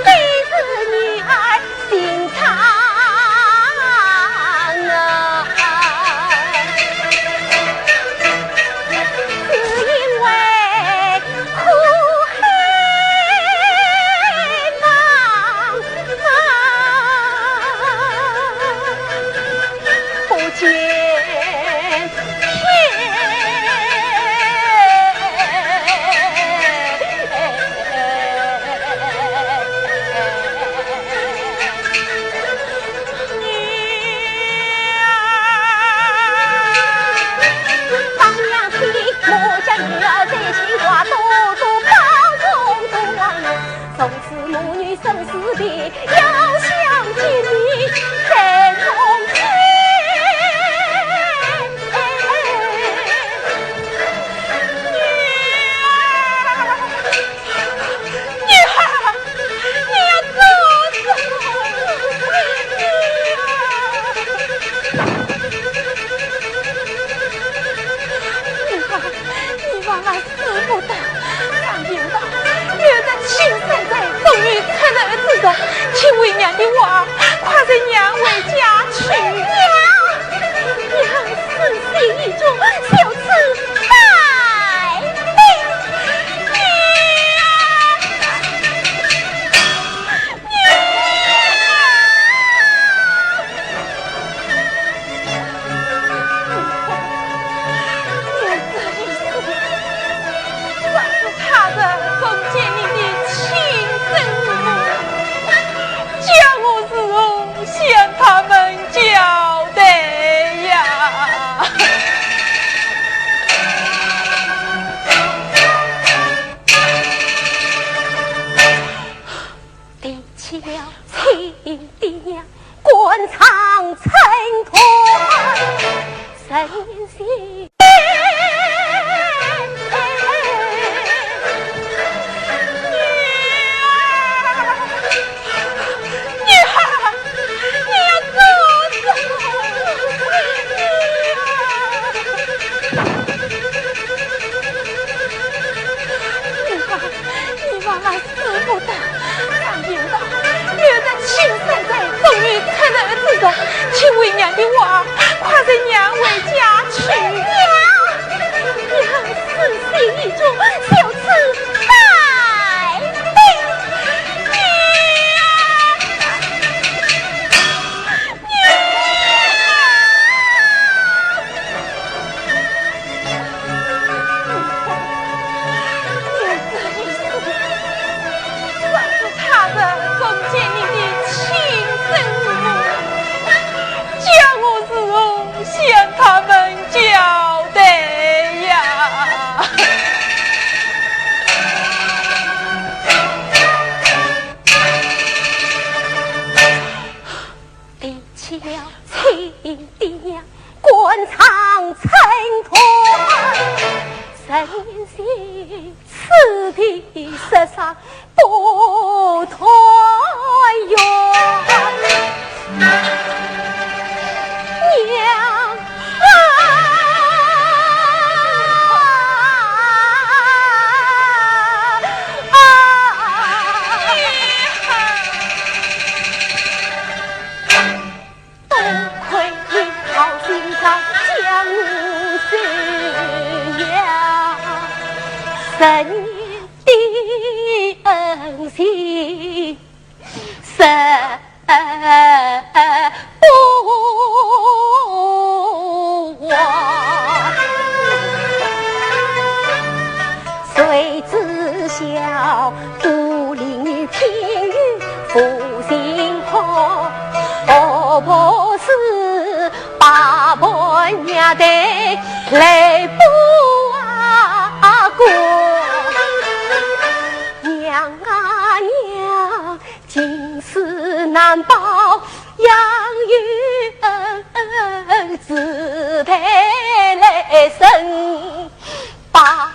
这是女儿心肠啊，只因为苦海当中不见 你妈妈死不得，上天堂有人亲生在，终于出头之日，听为娘的话，快随娘回家去。娘，娘，死心已终，小子拜别。娘，娘。 我这一世，若是他人封建你的亲生父母，叫我如何向他们交代呀？ 提起了亲爹娘，肝肠寸断，人心。你要做什么？ 你妈，你妈妈死不得，上天堂有人亲生在，终于出头之日，听为娘的话，快随娘回家去。娘，娘，死心已终，小子拜别。娘。 提起了亲爹娘，肝肠寸断，人心，此地失散不团圆。娘啊！ 多亏你好心肠将我收养，十年的恩情实不还。谁知晓都令你天娘的来不啊过，娘啊娘，今世难报养育儿子的来生吧。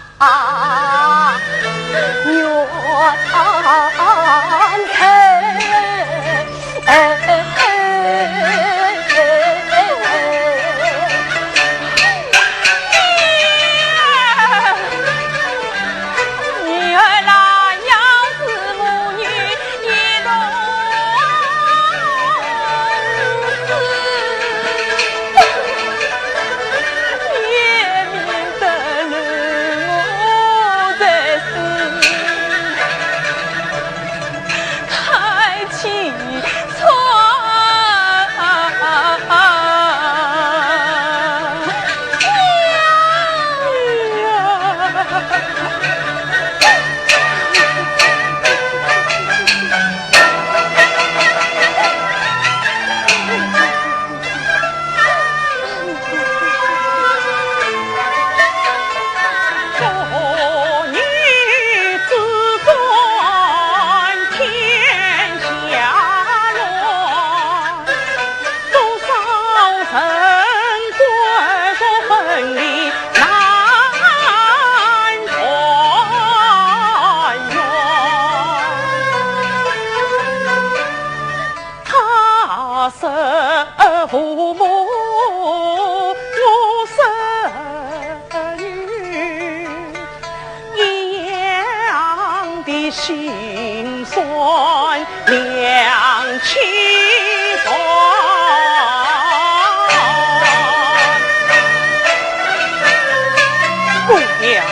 姑娘，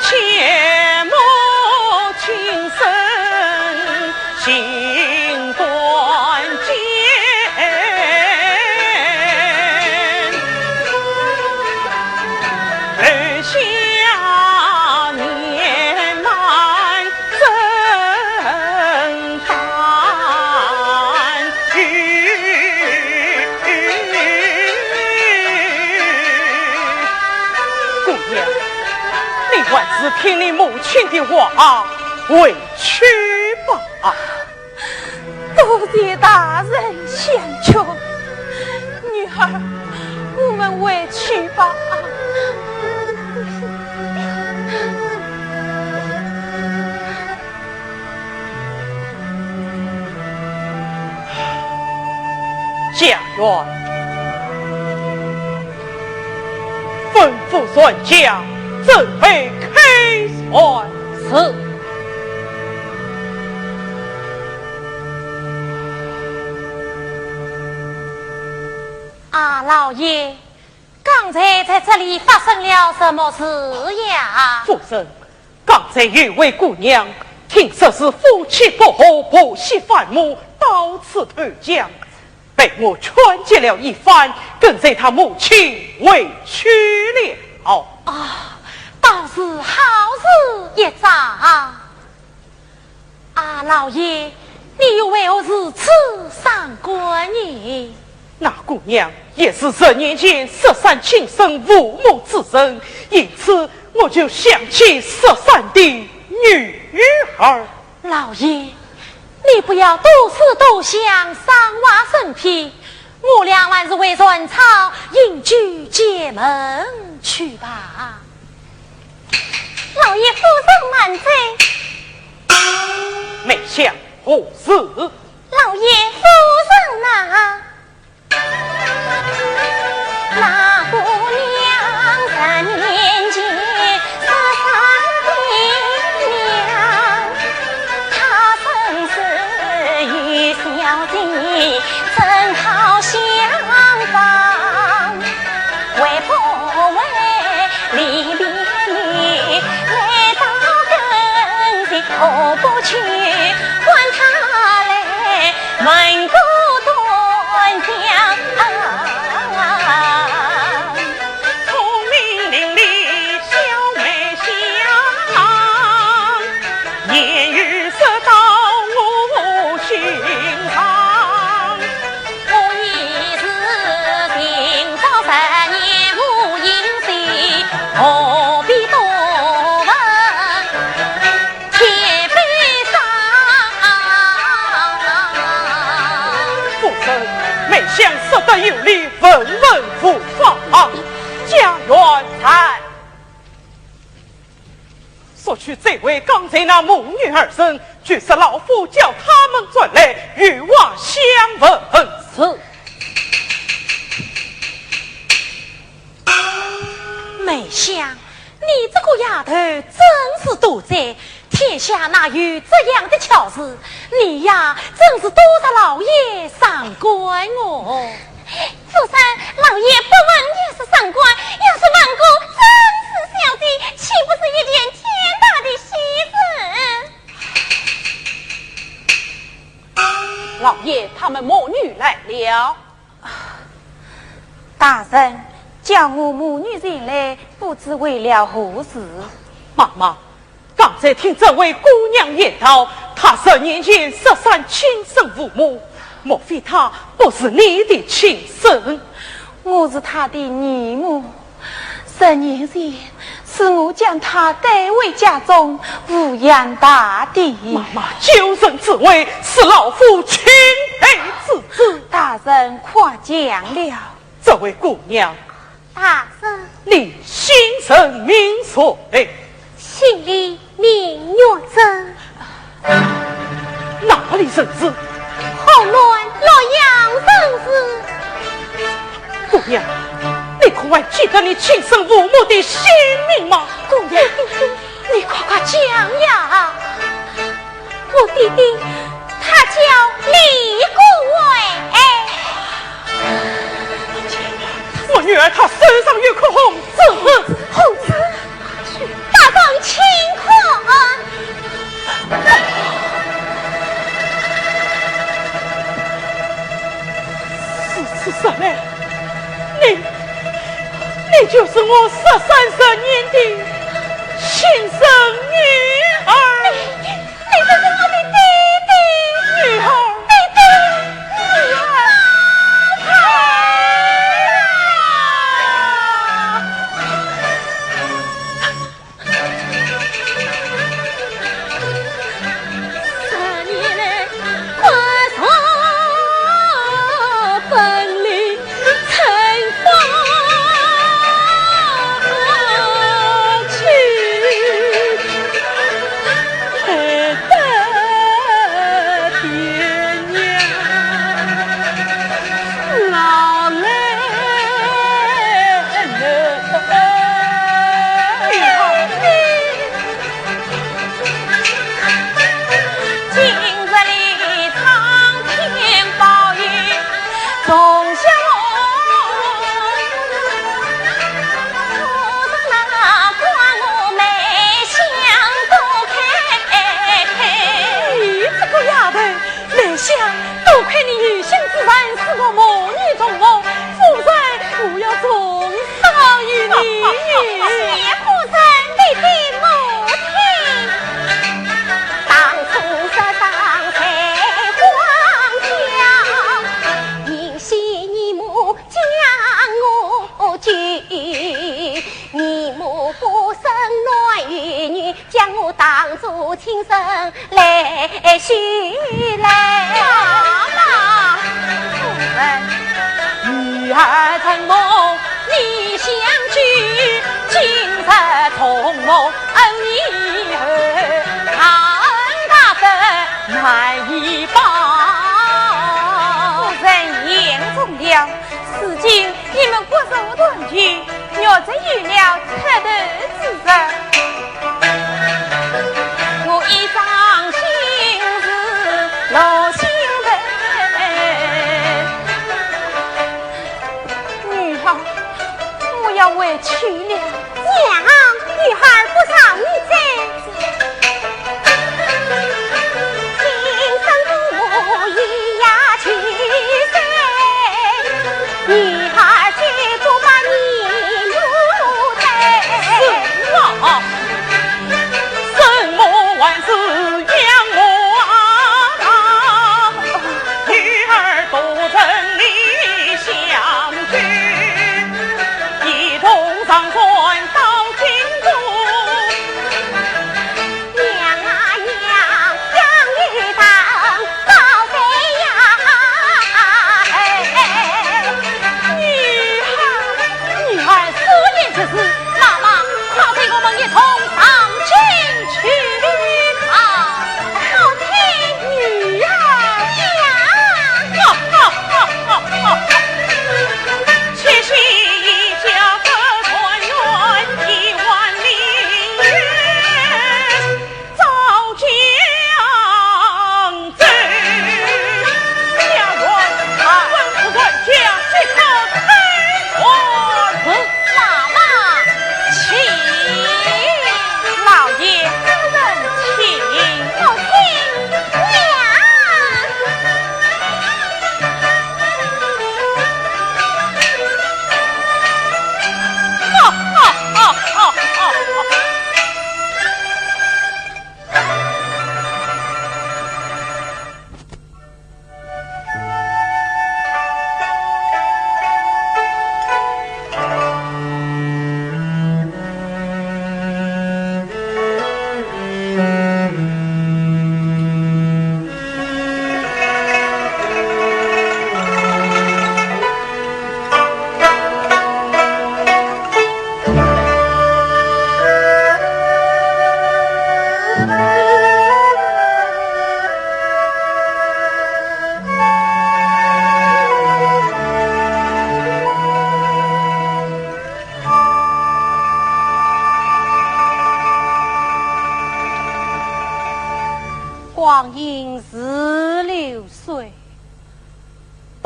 切莫轻生心断剑，留下年迈 姑娘，你还是听你母亲的话，回去吧。多谢大人相劝，女儿，我们回去吧。 家院，吩咐船家准备开船。是。啊，老爷，刚才在这里发生了什么事呀？夫人， 刚才有位姑娘，听说是夫妻不和，婆媳反目，到此投江，被我劝解了一番，跟随她母亲回去了。啊，倒是好事一桩。啊，老爷，你又为何如此伤感呢？ 那姑娘也是十年前失散亲生父母之人，因此我就想起失散的女儿。老爷，你不要多思多想，伤怀生悲，我俩还是回船舱饮酒解闷去吧。老爷夫人慢走。梅香，何事？老爷夫人呐。 那姑娘三年前失散的娘，她身世与小姐正好相仿，为不为离别你来到跟前，何不去唤她来 问个端详。聪明伶俐小梅香，言语说到我心上。我言梅香说得有理，问问无妨。家院在。速去追回刚才那母女二人，去说老夫叫他们转来，与我相问。是。梅香，你这个丫头真是多嘴， 天下哪有这样的巧事？你呀，真是多得老爷赏识哦。夫人，老爷不问也是赏识，要是问过真是小姐，岂不是一件天大的喜事？老爷，她们母女来了。 大人，叫我母女前来，不知为了何事？妈妈，刚才听这位姑娘言道，她十年前失散，轻生无母，莫非她不是你的亲生？我是她的义母，十年前 是我将她带回家中，抚养大的。妈妈，救人之危，是老夫情理之至。大人夸奖了。这位姑娘，大人。你姓甚名谁？姓李，名玉珍。 哪里人氏？河南洛阳人氏。姑娘，你可还记得你亲生父母的姓名吗？姑娘，你快快讲呀！我弟弟他叫李国伟。我女儿她手上有颗红痣。红痣？ 大人请看。如此说来，你，你就是我失散十年的亲生女儿。你，你就是我的弟弟。女儿。弟弟。女儿。啊！ 你这个丫头， 梅香，多亏你有心之人，使我母女重逢，否则我要重伤于你。谢夫人，弟弟莫听。当初失散在荒郊，因惜义母将我救，义母不生男育女， 将我当作亲生来许来。妈妈，夫人。女儿承蒙你相救，今日重逢恩义厚，大恩大德难以报。夫人言重了，如今 你们各处团聚，若真有了出头之日，我一桩心事落心头。女儿，我要回去了。娘，女儿不让你走。 是啊，什么还是养我啊？女儿不曾你相许，一同上山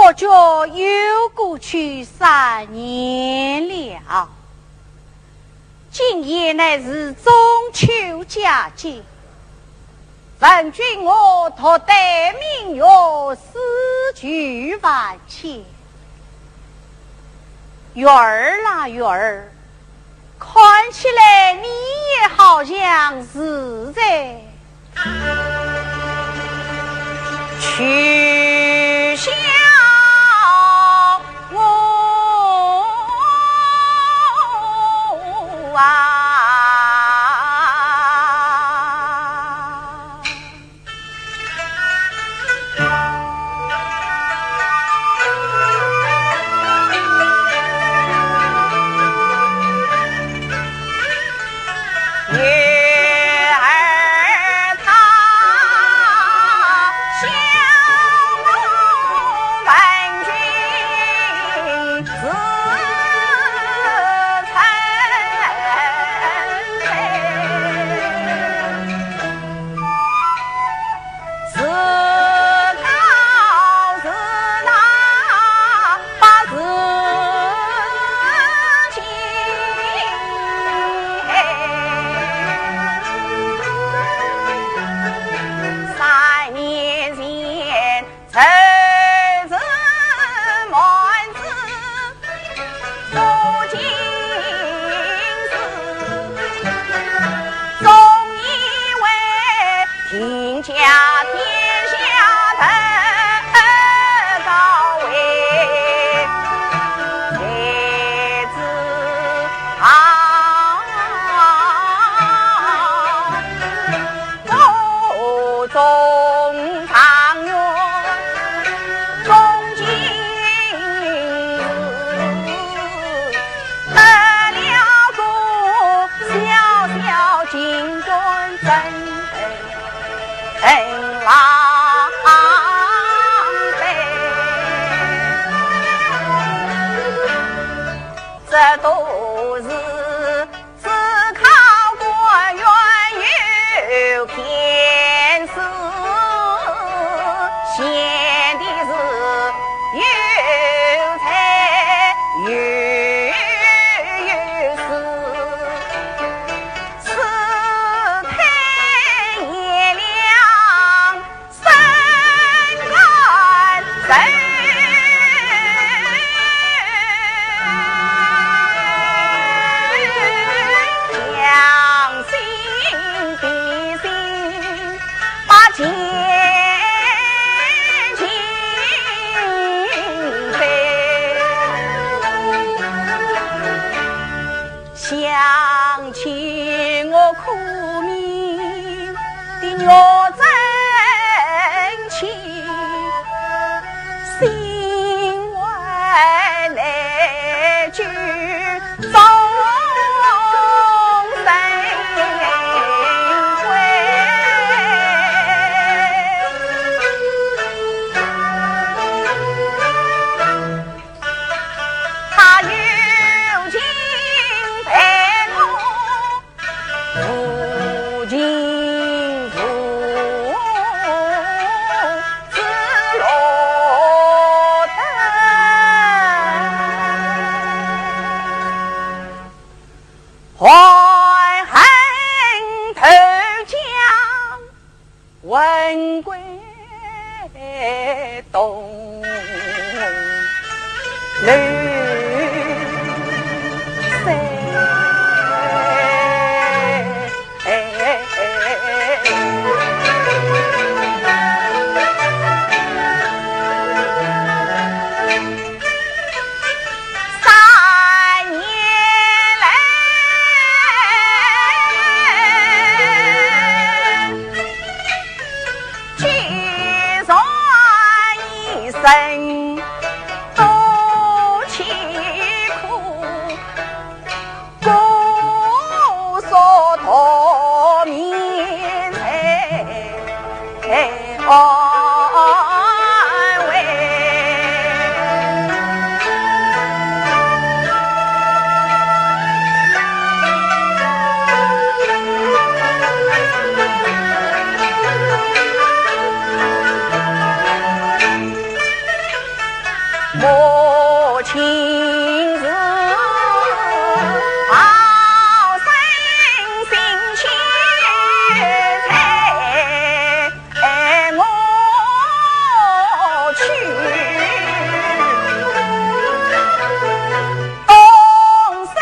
不觉又过去三年了。今夜乃是中秋佳节，问君我独对明月，诗句万千。月儿啦月儿， 看起来你也好像是在取笑我啊。母亲是好生心切待我去，东山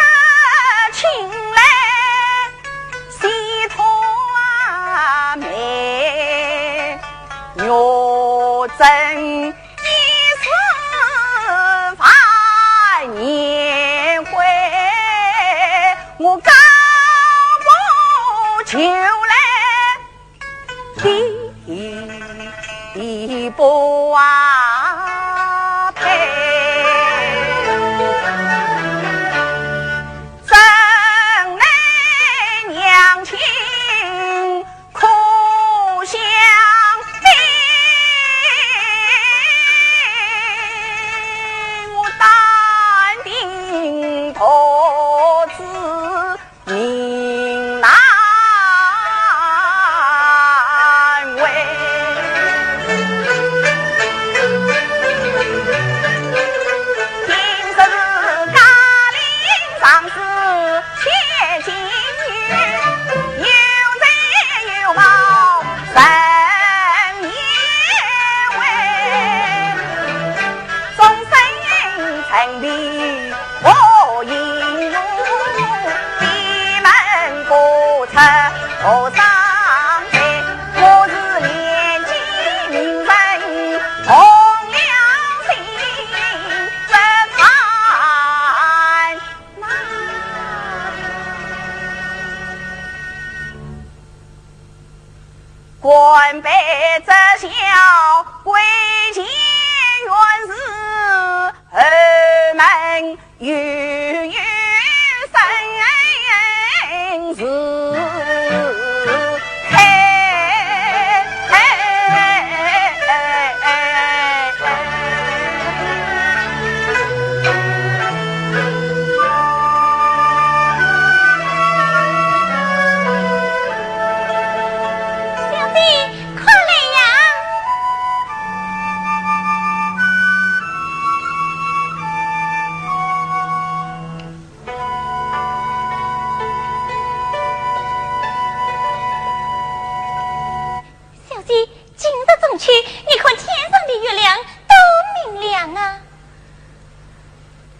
请来西托妹，玉珍 一十万年回，我高步就来第一步啊，陪。真乃娘亲 可相比，我但听得知名难为。今日是嘉陵上书 千金女，有才有貌人贤惠，终身陈皮何应付，闭门不出和尚台。我是年纪名人，红了心，只盼 官拜这小贵贱，原是后门有有生事。 小姐，快来呀！ 小姐，今日中秋，你看天上的月亮多明亮啊！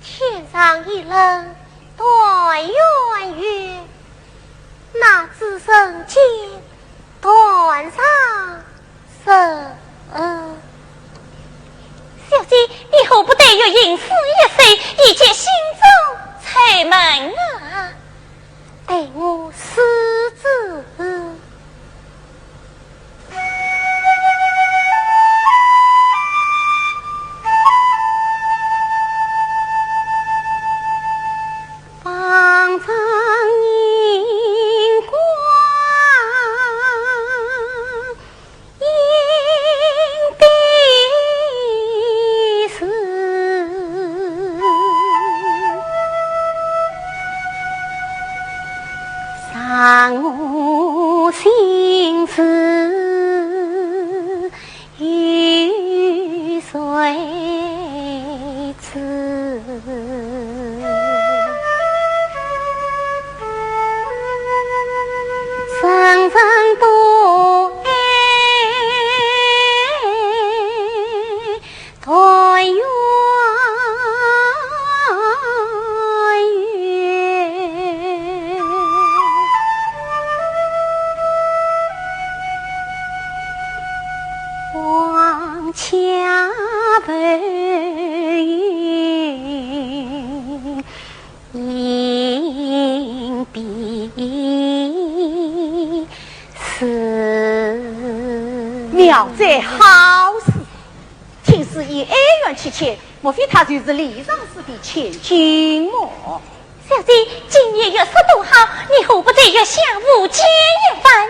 天上一轮断圆圆，那只人间断上 是，呃，小姐，你何不对月吟诗一首，以解心中愁闷啊？待我试试。 妙哉好诗，听诗意哀怨戚切，莫非她就是李尚书的千金么？小姐，今夜月色多好，你何不对月下舞剑一番？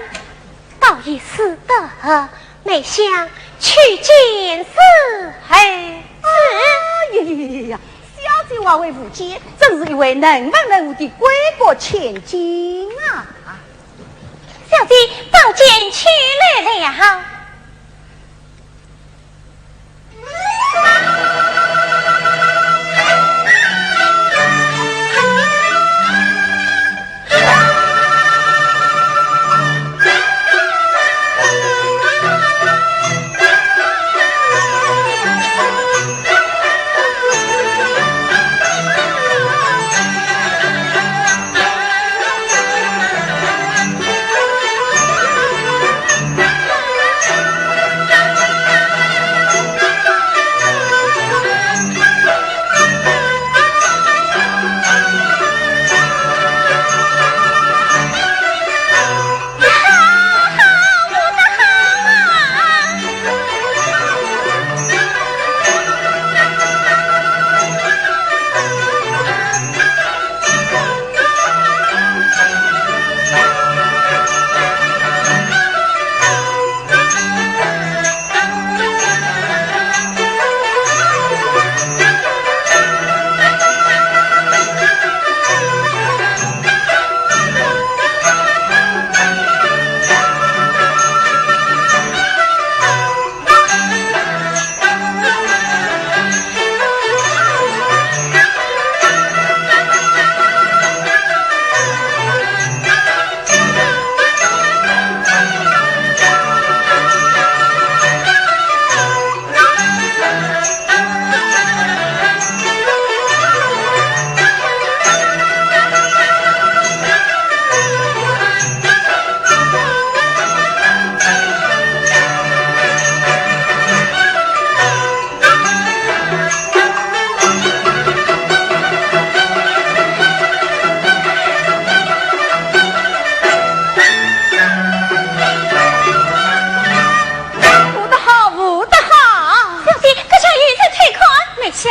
倒也使得。 梅香，去见是。哎，是。哎呀呀呀呀！小姐还会舞剑，真是一位能文能武的闺阁千金啊！小姐，宝剑取来了。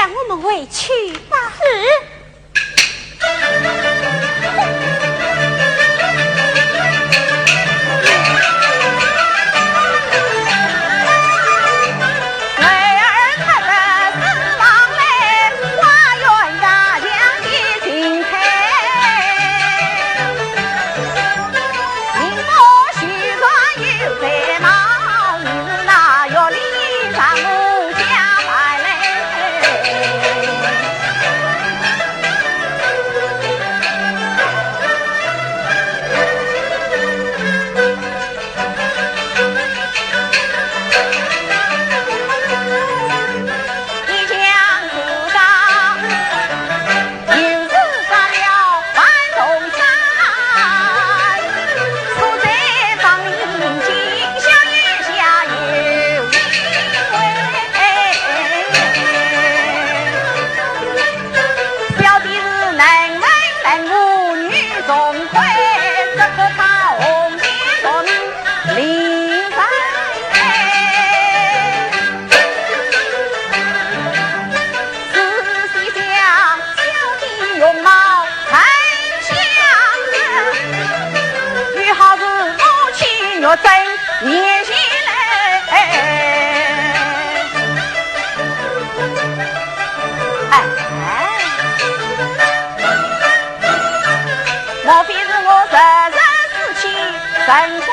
我们回去吧。是。哎，莫非是我日日思妻陈光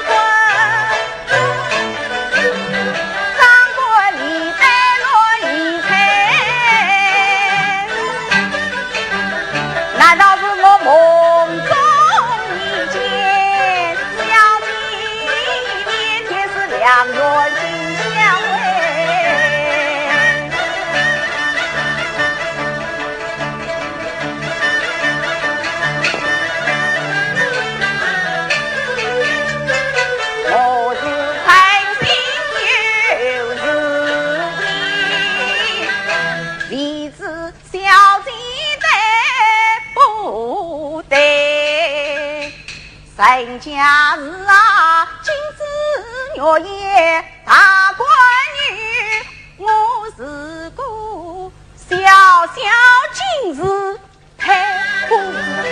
棍？张冠李戴落英台，难道是我梦中一见，想起一面，便是良缘尽销毁？我是贪心又是急，未知小姐待不得。人家是啊，金枝玉叶大官人，我是个小小金氏太夫太。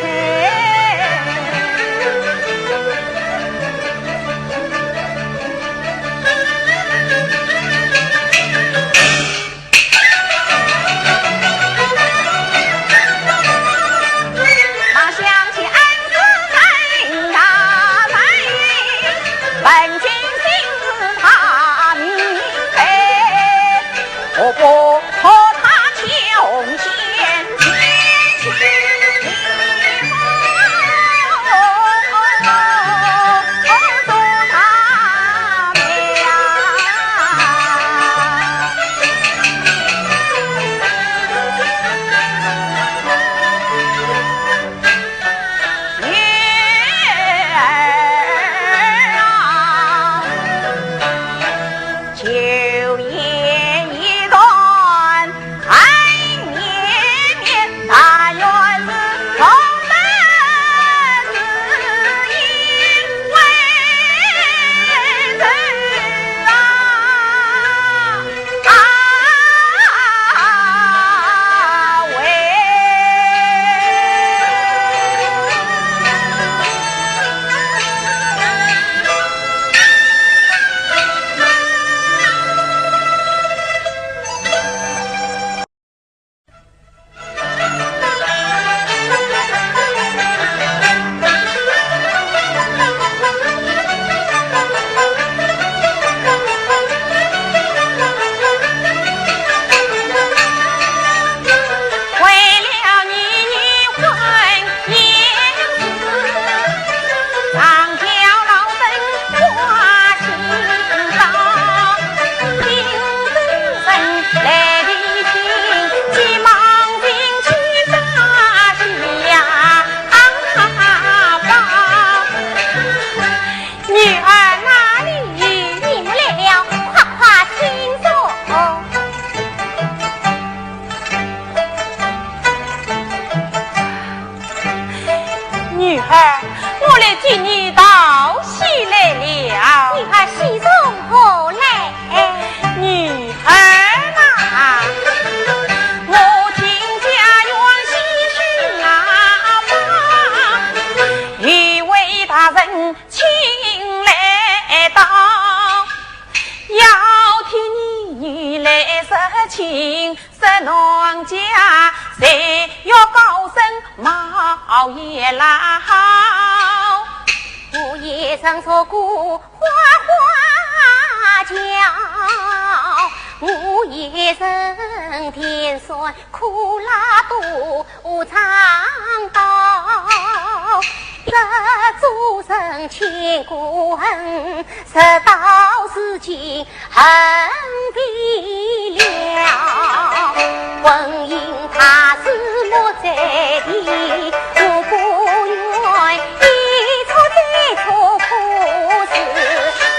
女儿哪里？你们来了，快快请坐。女儿，我来接你道喜来了。女儿喜从何来？女儿嘛，农家谁要高升冒也老。我一生做过花花轿，我一生甜酸苦辣都尝到。这做人千古恨，直到如今 恨未了。婚姻它是莫再提，我不愿一错再错可是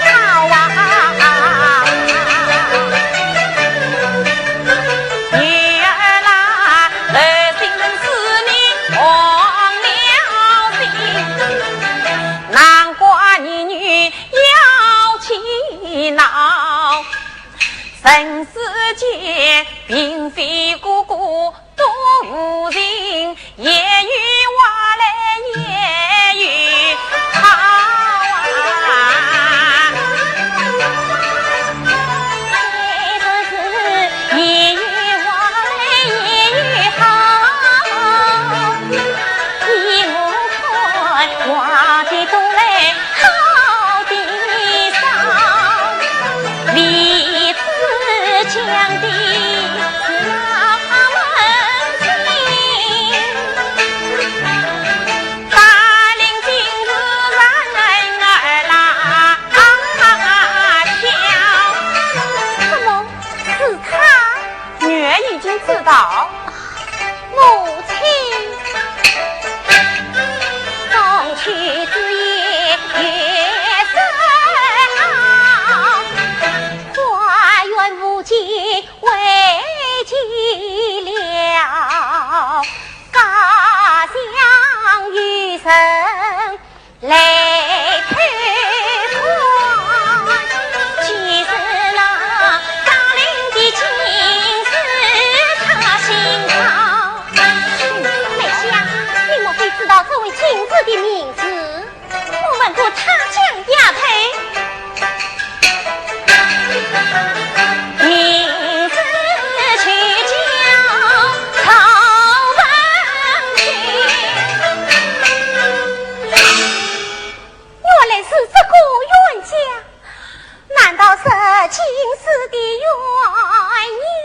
好啊。女儿啊，儿心思你忘了情，难怪你女要气恼。 人世间并非个个都无情，也有坏来也有好啊。也有坏来也有好，依我看，坏的多来 好的少，为此讲的是那门亲。大龄今日人儿拉巧。怎么是他？女儿已经知道。 母亲。中秋之夜月色好，花园无计为继了，家乡有人 来偷看。其实那大龄的进士他姓赵。梅香，你莫非知道这位进士的名字？我问过他家丫头。 名字就叫赵文君。原来是这个冤家，难道是进士的冤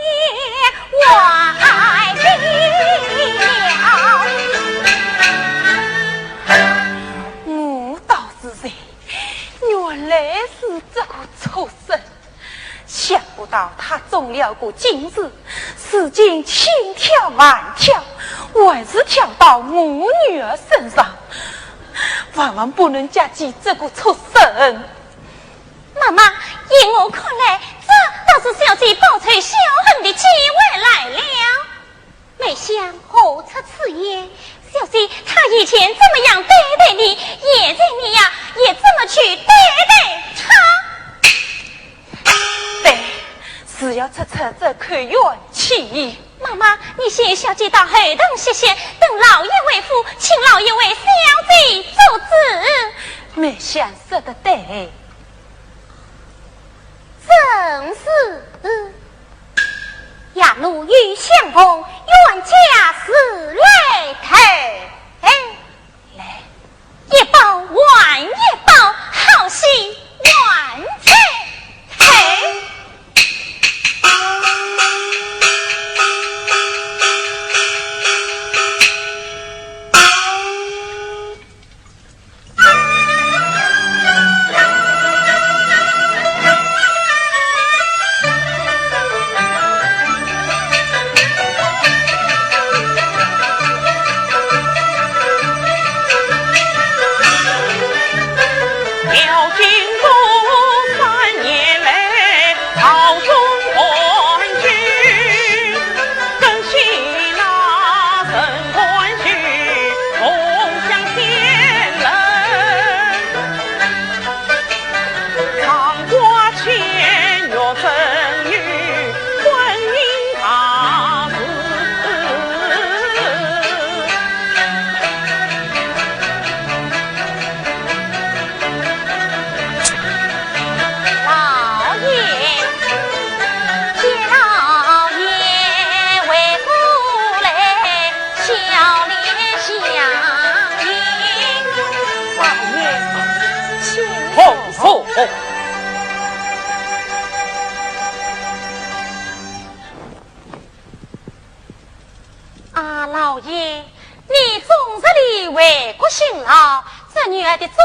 也坏了？我道是谁，原来是这个畜生。 想不到他中了个进士，如今千挑万挑，还是挑到我女儿身上。万万不能嫁给这个畜生。妈妈，依我看来，这倒是小姐报仇雪恨的机会来了。 梅香，何出此言？小姐她以前怎么样对待你，现在你呀，也这么去对待她。对，是要出出这口怨气。妈妈，你先与小姐到后堂歇歇，等老爷回府，请老爷为小姐做主。梅香说得对。 正是。夜路有相逢，冤家自来投。来，一包还一包，好戏还在后。啊，老爷，你终日里为国辛劳，这女儿的终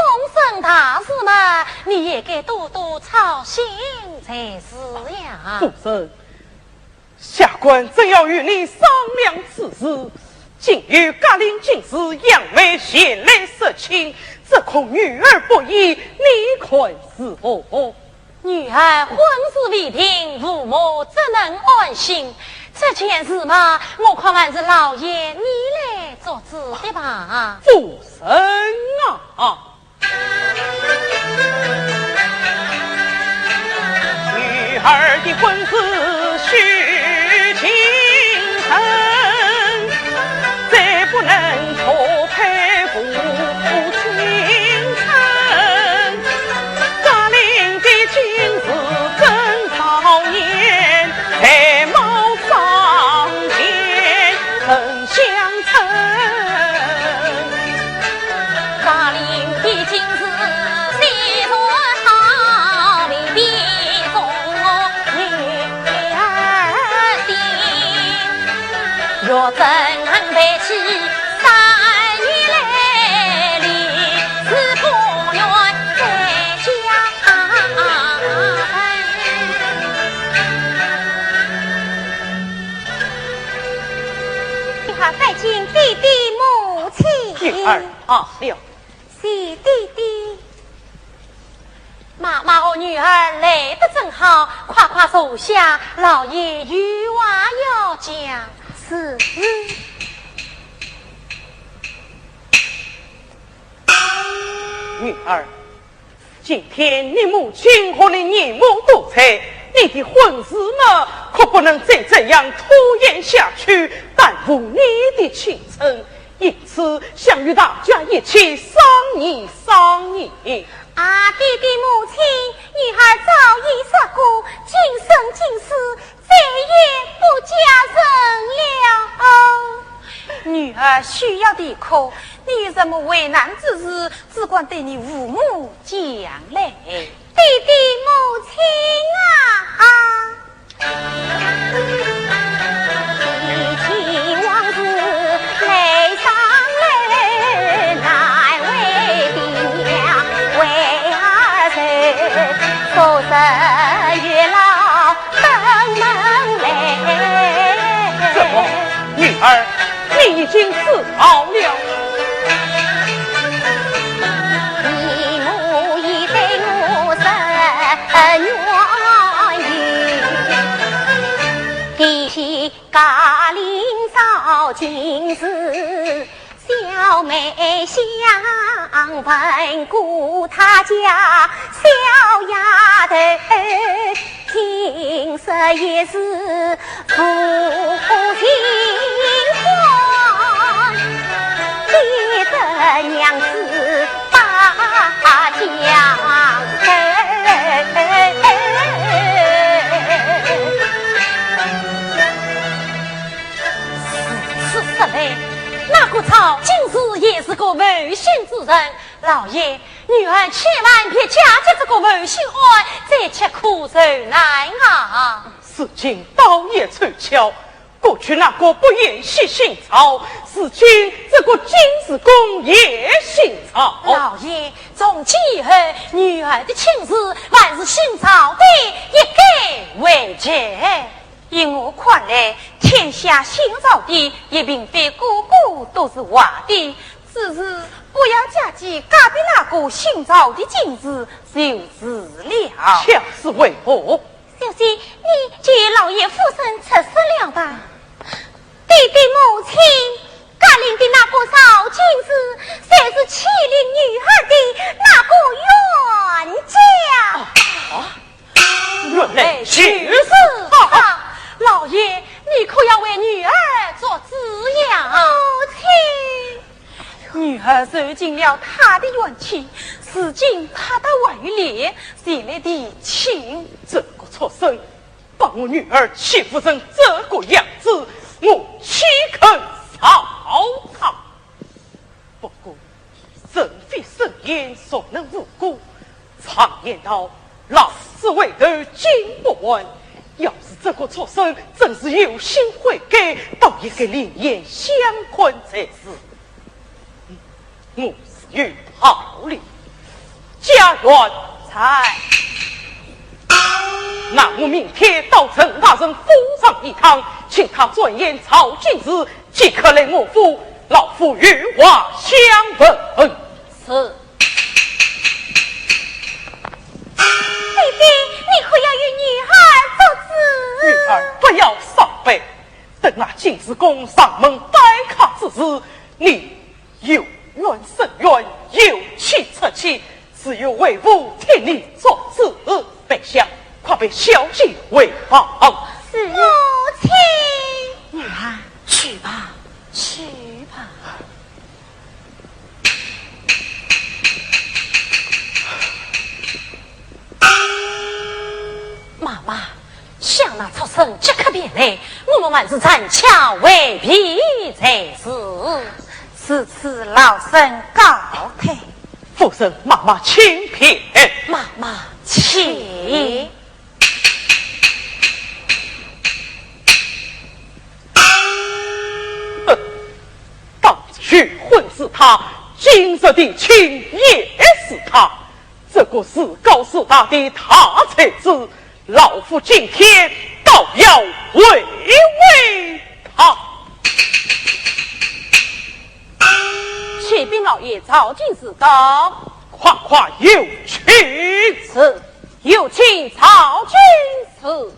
身大事嘛，你也该多多操心才是呀。夫人，下官正要与你商量此事，今有嘉陵进士杨梅前来说亲，只恐女儿不依，你看如何？ 女儿婚事未定，父母怎能安心？这件事嘛，我看还是老爷你来做主的吧。夫人啊，女儿的婚事需进行，再不能错配父亲。 嘉陵的进士正少年，才貌双全，很相称。嘉陵的进士虽然好，未必中我女儿心。 若真能配起三年来的，是不愿再嫁。你好，拜见爹爹母亲。女儿到了。 谢爹爹。妈妈和女儿来得正好，快快坐下，老爷有话要讲。是。女儿，今天你母亲和你严母都在，你的婚事嘛，可不能再这样拖延下去，耽误你的青春。 因此，想与大家一起商议商议。啊，爹爹母亲，女儿早已说过，今生今世，再也不嫁人了。女儿需要啼哭，你有什么为难之事，只管对你父母讲来。爹爹母亲啊！ 提起往事泪双泪，难为爹娘为儿愁，数十月老登门来。怎么，女儿，你已经知道了？你母已对我深怨意，提起 嘉陵招进士，小妹想问过她家小丫头，听说也是负心汉，逼得娘子把家拆。 如此说来，那个赵进士也是个负心之人。老爷，女儿千万别嫁给这个负心汉，再吃苦受难啊！如今倒也凑巧，过去那个不愿意姓赵，如今这个进士公也姓赵。老爷，从今以后，女儿的亲事还是姓赵的一概为佳。 依我看来，天下姓赵的也并非个个都是坏的，只是不要嫁给隔壁那个姓赵的进士就是了。这是为何？小姐，你就与老爷夫人直说了吧。爹爹母亲， 嘉陵的那个赵进士，就是欺凌女儿的那个冤家。啊，原来如此。啊，老爷，你可要为女儿做主呀。母亲。女儿受尽了他的冤屈，如今他倒还有脸前来提亲。这个畜生， 把我女儿欺负成这个样子，我岂肯饶他？不过，人非圣贤，孰能无过？常难道老子回头金不换？要是这个畜生真是有心悔改，倒应该另眼相看才是。我是有道理。家院在。那我明天到陈大人府上一趟，请他转言曹进士即刻来我府，老夫有话相问。是。爹爹，你可要与女儿做主。女儿不要伤悲，等那进士公上门拜客之时，你有冤伸冤，有气出气，自有为父替你做主。白香，快陪小姐回房。是。母亲。女儿，去吧，去吧。妈妈，想那畜生即刻便来，我们还是暂且回避才是。如此，老身告退。夫人，妈妈请便。妈妈请。哼，当日昏是他，今日的亲也是他。这个自高自大的大才子，老夫今天倒要会会他。启禀老爷，曹进士到。快快有请。是，有请曹进士。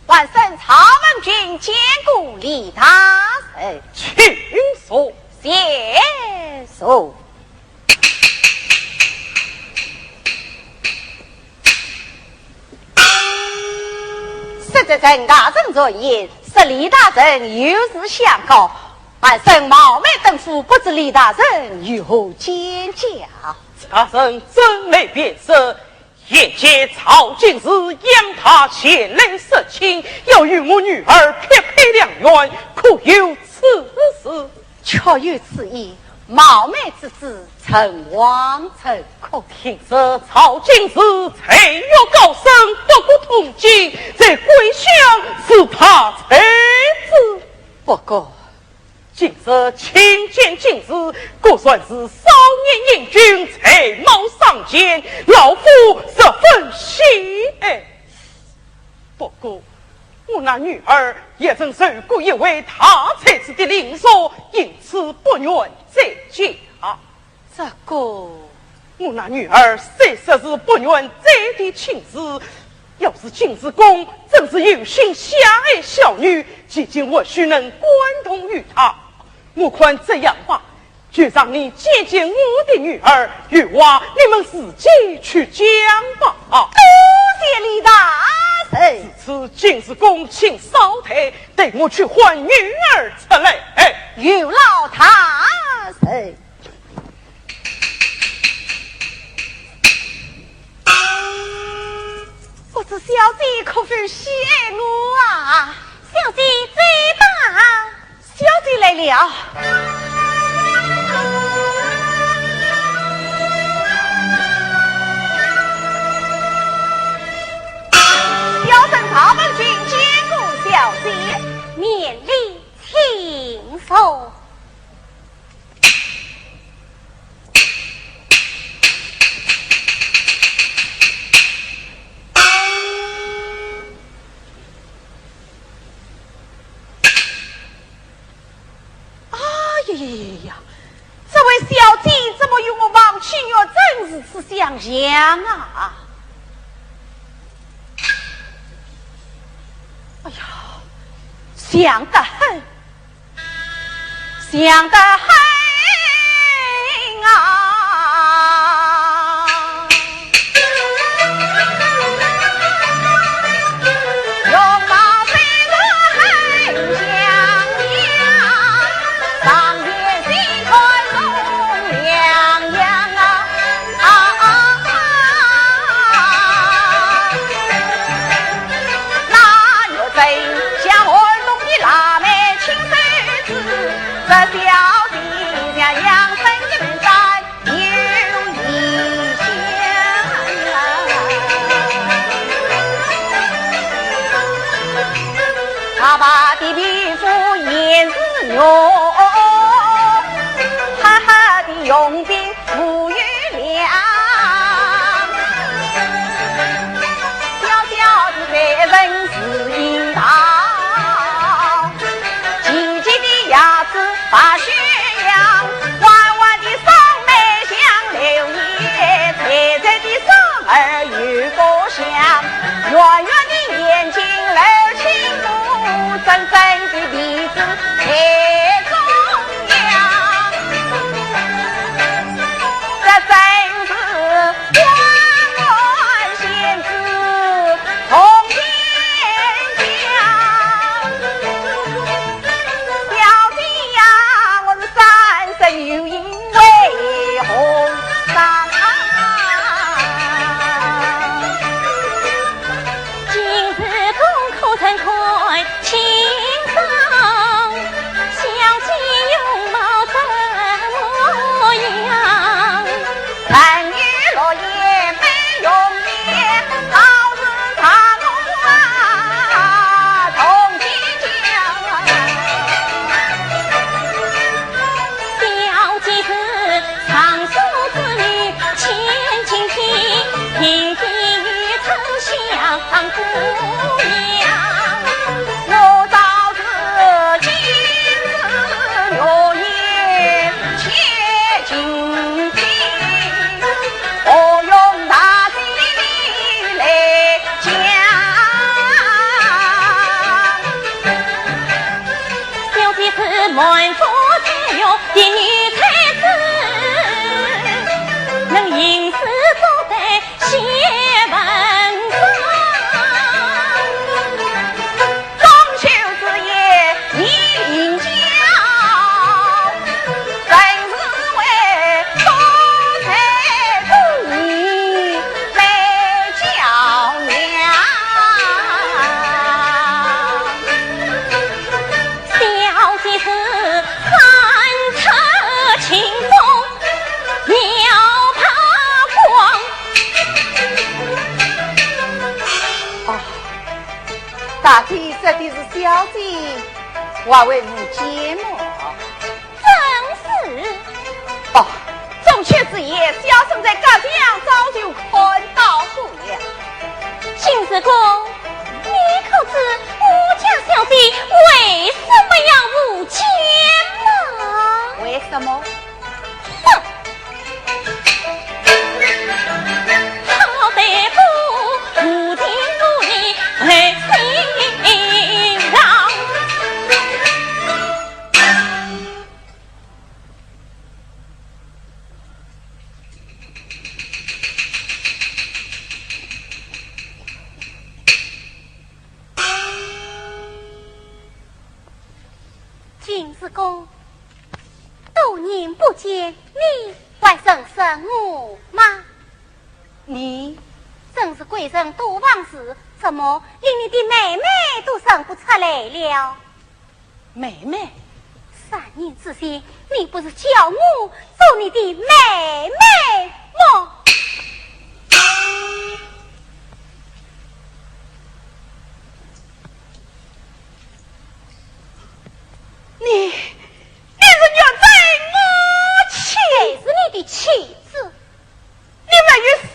晚生曹文俊见过李大人。请坐。谢坐。 实在陈大人传言，说李大人有事相告，晚生冒昧登府，不知李大人有何见驾？大人准来便是。眼见曹进士央太前来说亲，要与我女儿匹配良缘，可有此事？ 确有此意，冒昧之至，诚惶诚恐。听说曹进士才学高深，博古通今，在贵乡是大才子。不过，今日亲见进士，果然是少年英俊，才貌双全，老夫十分喜爱。不过， 我那女儿也曾受过一位大才子的凌辱，因此不愿再嫁。这个，我那女儿虽说是不愿再提亲事，要是进士公真是有心相爱小女，其情或许能感动于她。我看这样吧， 就让你见见我的女儿，有话你们自己去讲吧。多谢李大人。如此，进士公请稍待，待我去唤女儿出来。哎，有劳大人。不知小姐可否喜爱我啊？小姐走吧。 小姐来了。小生曹文俊见过小姐。免礼，请坐。 哎呀呀呀呀！这位小姐怎么与我王启元真如此相像啊？哎呀，像得很，像得很啊！ 容貌虽然很像样，上面心肝中两样啊。啊啊啊！白白的皮肤也是肉，好好的容貌无与良。小小的嘴唇似樱桃，细细的牙齿白雪样，弯弯的双眉像柳叶，垂垂的双耳有个香，圆圆的眼睛儿青目，真正的鼻子配中央。这真是花冠仙子重天降。小姐呀，我是三生有幸为红妆。今日公可曾看清爽，小姐容貌怎么样？ 但愿落叶美容颜，好似茶浓啊，同天降。小姐是尚书之女，千金体，平地与春香姑娘。我倒是今日容颜 千金体，何用大势力来讲？小姐是满腹才学的女才子，能吟诗作对 写文章。中秋之夜你饮酒，真是为多才多艺来较量。小姐是三尺青峰 描爬光。哦，大姐说的是小姐，还未曾见么？正是。哦，中秋之夜，小生在隔墙早就看到过了。金士公，你可知我家小姐为什么要舞剑吗？为什么？ 哼！好歹不，无情无义，黑心郎。 金士公，多年不见，你还认识我吗？你？真是贵人多忘事，怎么连你的妹妹都认不出来了？妹妹？三年之前，你不是叫我做你的妹妹么？ 你，你是虐待我妻？谁是你的妻子？你没有死，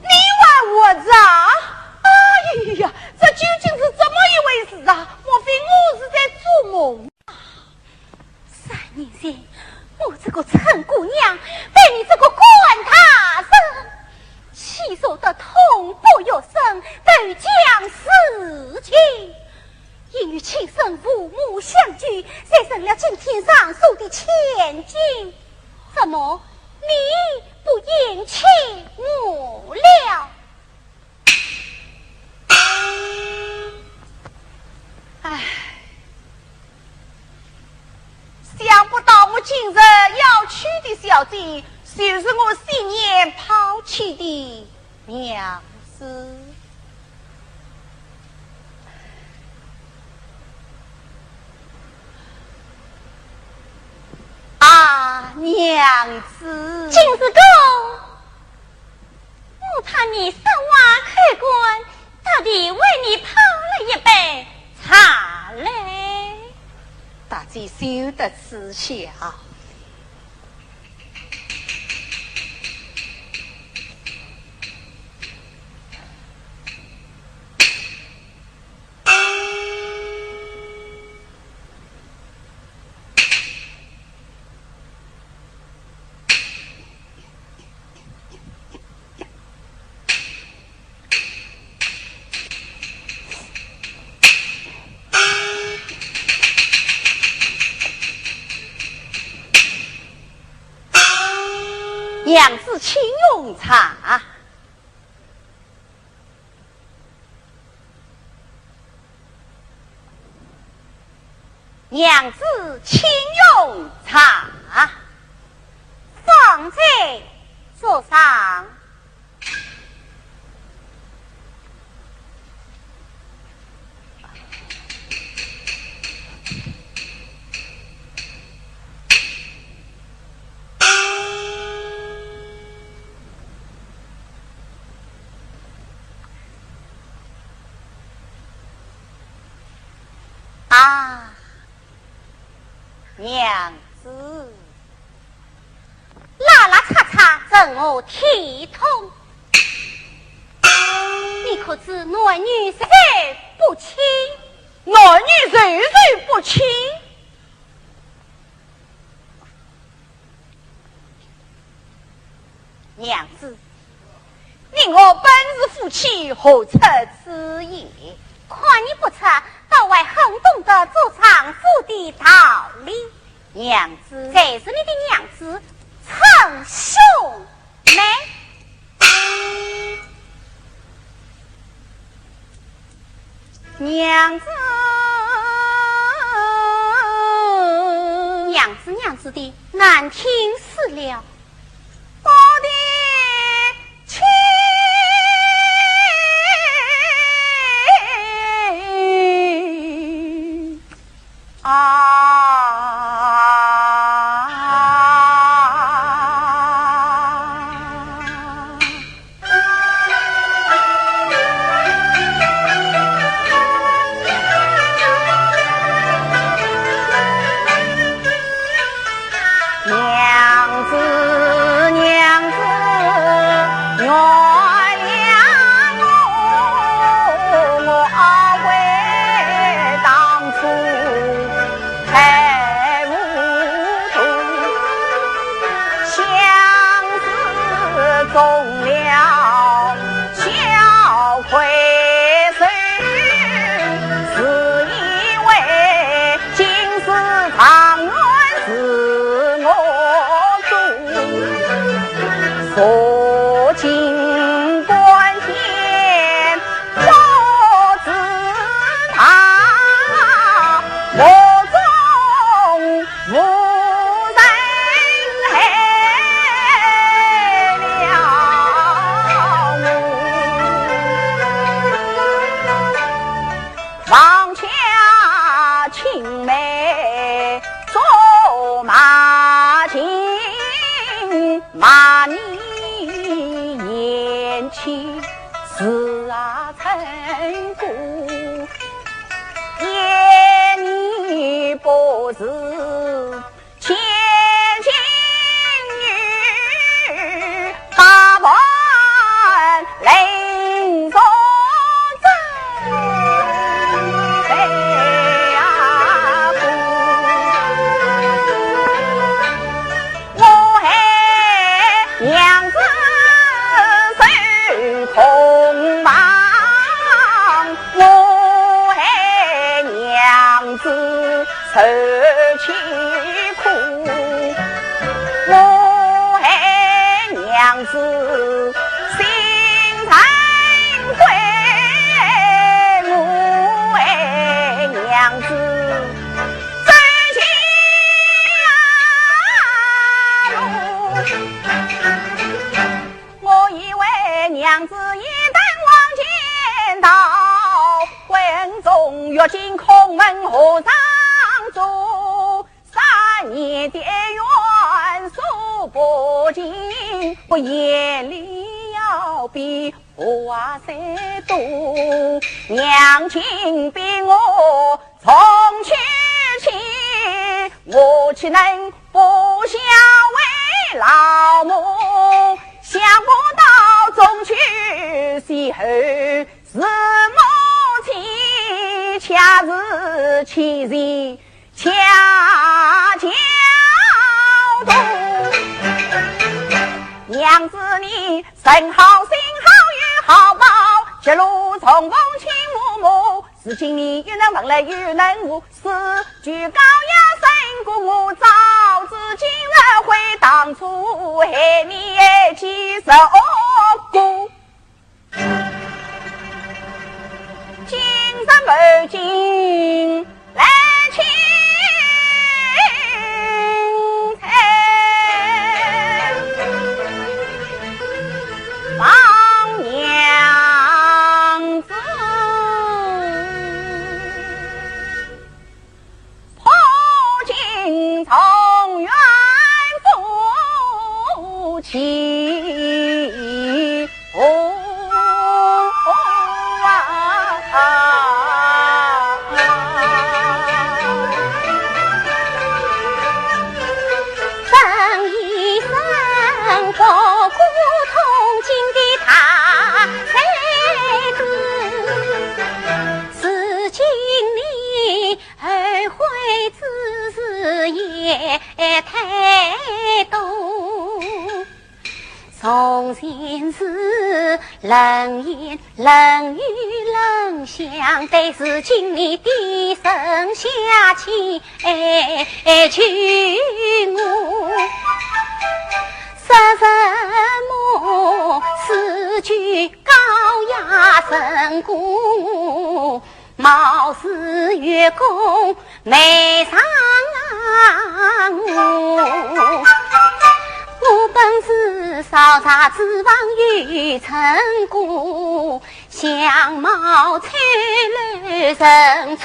你还活着？哎呀，这究竟是怎么一回事啊？莫非我是在做梦？三年前，我这个陈姑娘被你这个官大人欺辱得痛不欲生，投江自尽。 因为亲生父母相救，才成了今天尚书的千金。怎么，你不嫌弃我了？唉，想不到我今日要娶的小姐，就是我昔年抛弃的 娘子。啊，娘子。金士公，我怕你失怀口干，特地为你泡了一杯茶。就休得知晓。 娘子，请用茶。 娘子，请用茶。放在桌上。 啊，娘子。拉拉扯扯，成何体统？你可知男女授受不亲？男女授受不亲？ 娘子，你我本是夫妻，何出此言？看你不出，倒还很懂得做丈夫的道理。娘子，谁是你的娘子？称兄妹。 娘子，娘子，娘子的，难听死了。我的亲啊！ 娘子，娘子，原谅我，我后悔当初太糊涂，相思中了小亏 是以为今世状元是我做，坐井观天不自大，目中无人害了我。 王家青梅竹马情，骂你贤妻自啊成孤，言你不是 千金玉，百万林中珍。哎呀，我害娘子受痛亡，我害娘子 受其苦，我害娘子心肠灰，我害娘子走歧路。 我以为娘子已登黄泉道，闺中月尽空门和尚住，三年的愿数不尽，我眼里要比河水多。娘亲比我重娶妻，只能不孝为老母，想不到中秋邂逅是母亲，恰是妻子恰恰同。娘子你人好心好有好报，这路重逢亲母母，如今你又能问来又能无， 是举高压胜过我，早知今日悔当初，害你几十恶果。今日不敬来请罪，望娘子 破镜重圆夫妻红啊！从前是冷言冷语冷相对，如今你低声下气求我，说什么是举高压胜过我， 貌似月宫美上我，我本是烧茶之王有成果，相貌丑陋人错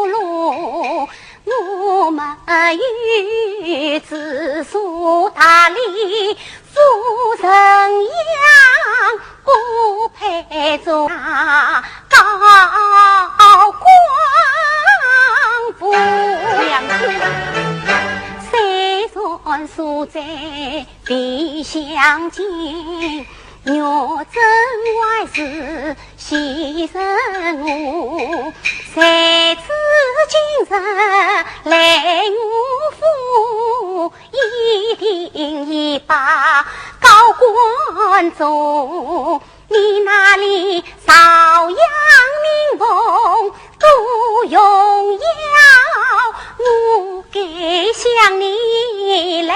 落，我没有知书达理， 夫人样不配做高官夫。娘子，虽然所在地相近，玉贞还是 喜人我，谁知今日来我府，一定要把高官做。你那里朝阳名望多荣耀，我该向你来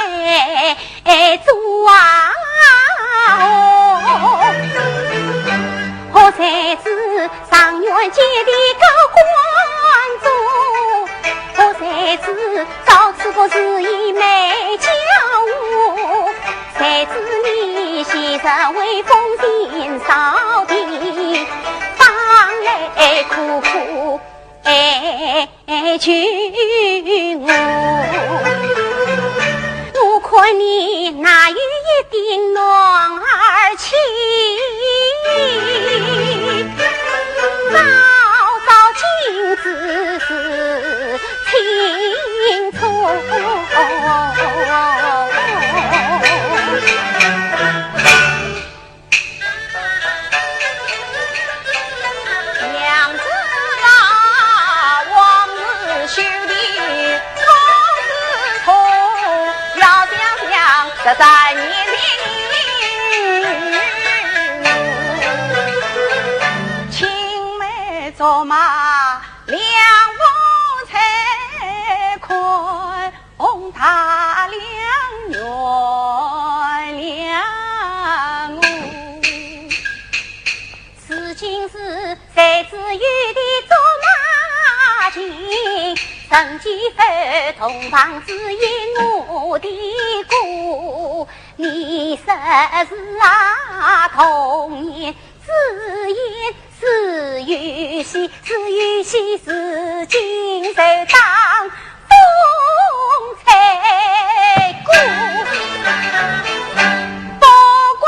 哎，做啊，哦，我才知状元接的高官做，我才知朝辞不是一美娇我，才知你昔日威风前朝的，当来苦苦 哎，救我！我看你哪有一点男儿气，照照镜子是清楚。 娘子啊，往日修的好似痛，要想想十三年前，青梅竹马两不拆，宽 红大梁原谅我。如今是谁知有的竹马情，曾几番同房之言我的过，你说是啊，童年之言 是游戏，是游戏，如今就当风吹过。不怪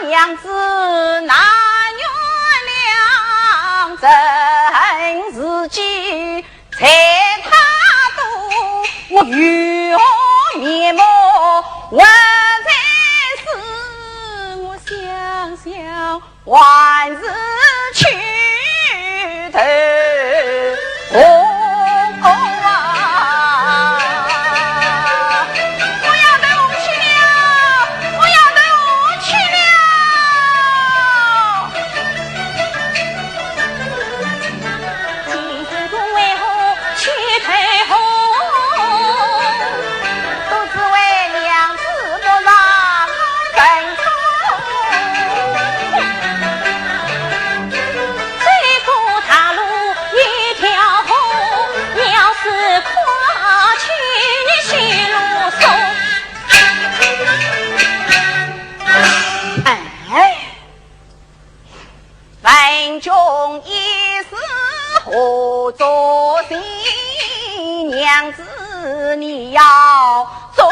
娘子难原谅，这恨自己才太多，我有面目还在世，我想想还是去投河啊！我要投河去了，我要投河去了。 哎， 问君一时何作戏，娘子你要做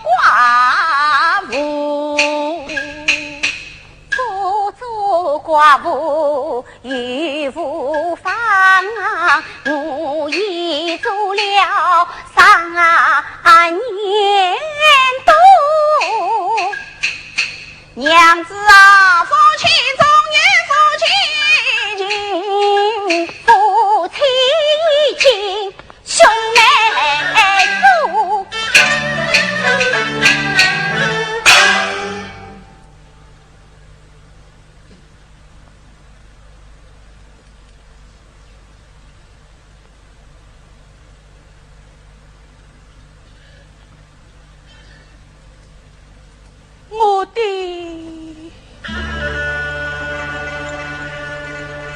寡妇。不做寡妇又无妨啊，我已做了三年多。 娘子啊，夫妻终有夫妻情，夫妻情兄妹助。 我的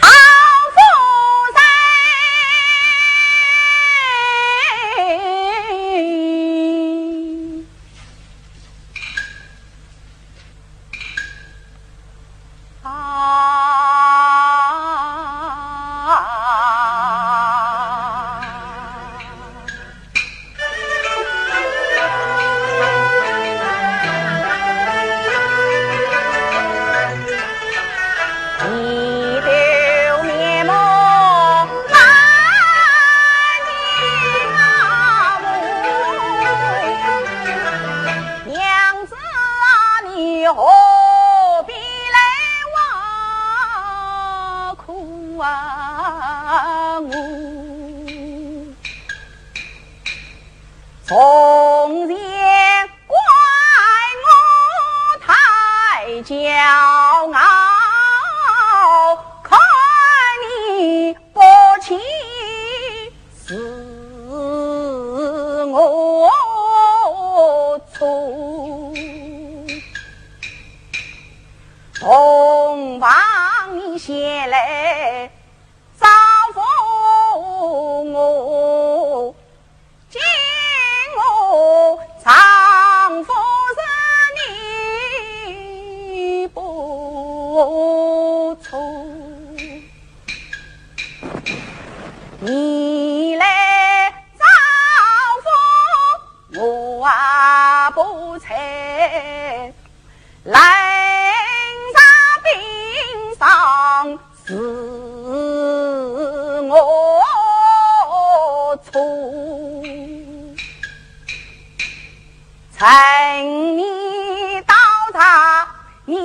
好夫人。 啊，你的面目难以忘。 娘子啊，你何必来挖苦啊我？从前怪我太骄傲，看你 不起是我错，洞房你先来招呼我，见我丈夫是你不错。 你来招呼我啊不才，冷上冰上是我错。 趁你到场，你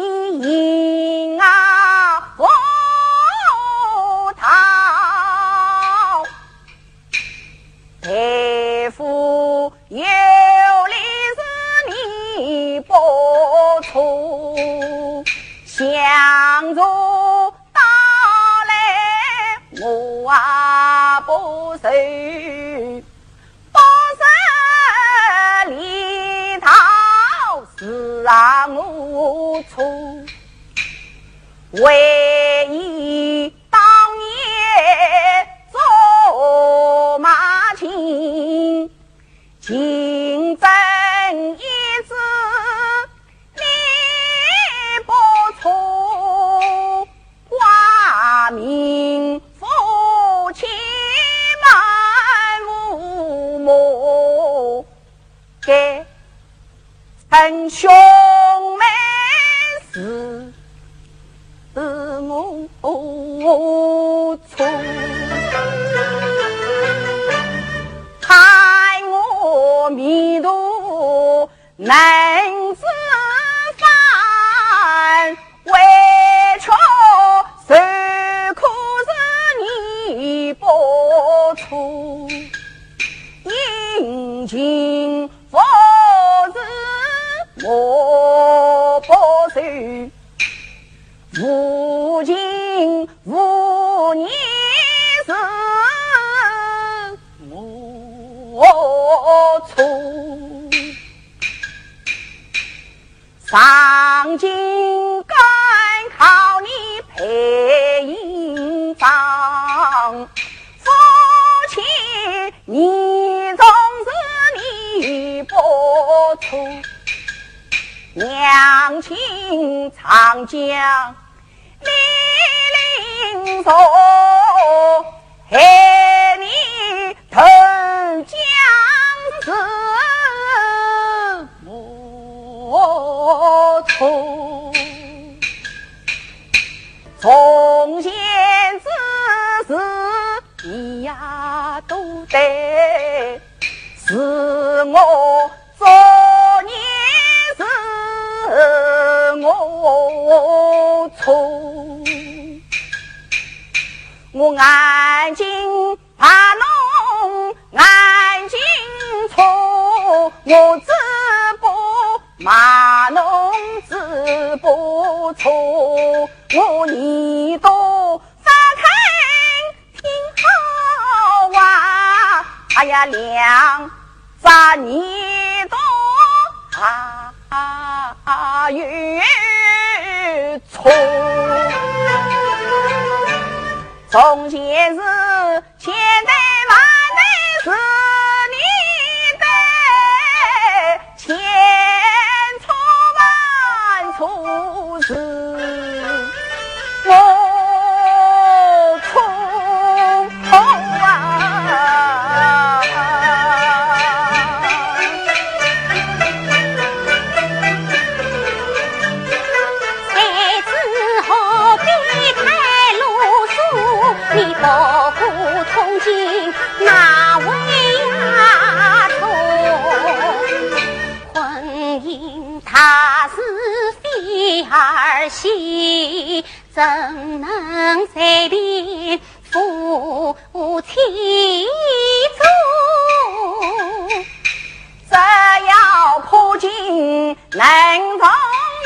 行啊佛道，大夫有理是你不错，想着 到来我啊不受，不受礼道是啊我错，唯一当年做马情，情真意知 你不错，挂名夫妻满无母，该称兄妹是我错，害我命能子犯，委屈受苦是你不错，殷勤服侍我不受，无情无义是我错。 上京赶考你配营长，夫妻你总是你不错，娘亲常讲，你领受 害你投江是我错，从前之事你呀都对，是我作孽是我错。 我眼睛怕侬眼睛错，我嘴巴骂侬嘴巴错，我耳朵发疼听好话，哎呀，两只耳朵啊有错。从前是千对万对是你对，千错万错是我错啊。 谁知何必太啰嗦，你不顾同情哪位呀错？婚姻大事非儿戏，怎能随便 夫妻中。只要破镜能重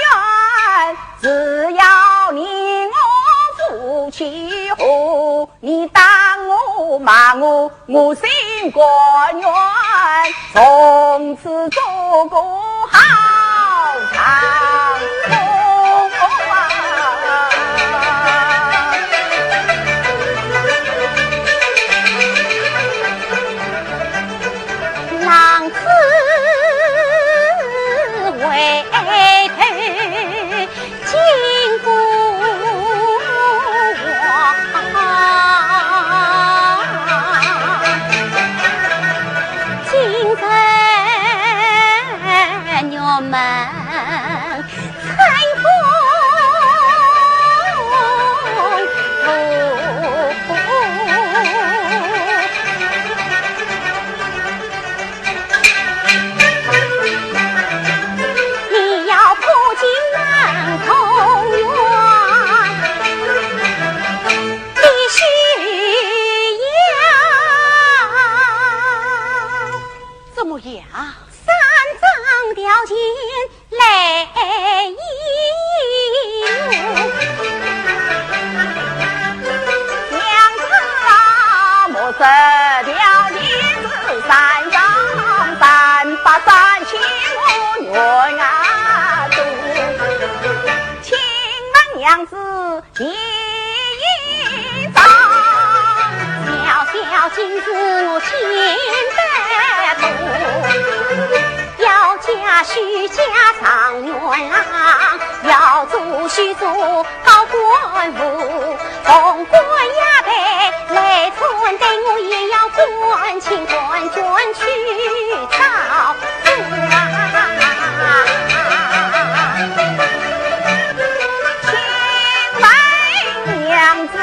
圆，只要你我夫妻和，你打我骂我，我心甘愿，从此做个好丈夫啊。 浪子回头金谷王，今日玉门 春风透。你要破镜难重圆的需要。怎么样？三张条件 来一路。娘子啊，莫说条件是三张，三百三千我愿啊做。请问娘子第一张。小小金子我请得多，要嫁许家状元郎，要做许做高官府，凤冠霞帔来穿戴，我也要穿金冠全去找。 请问娘子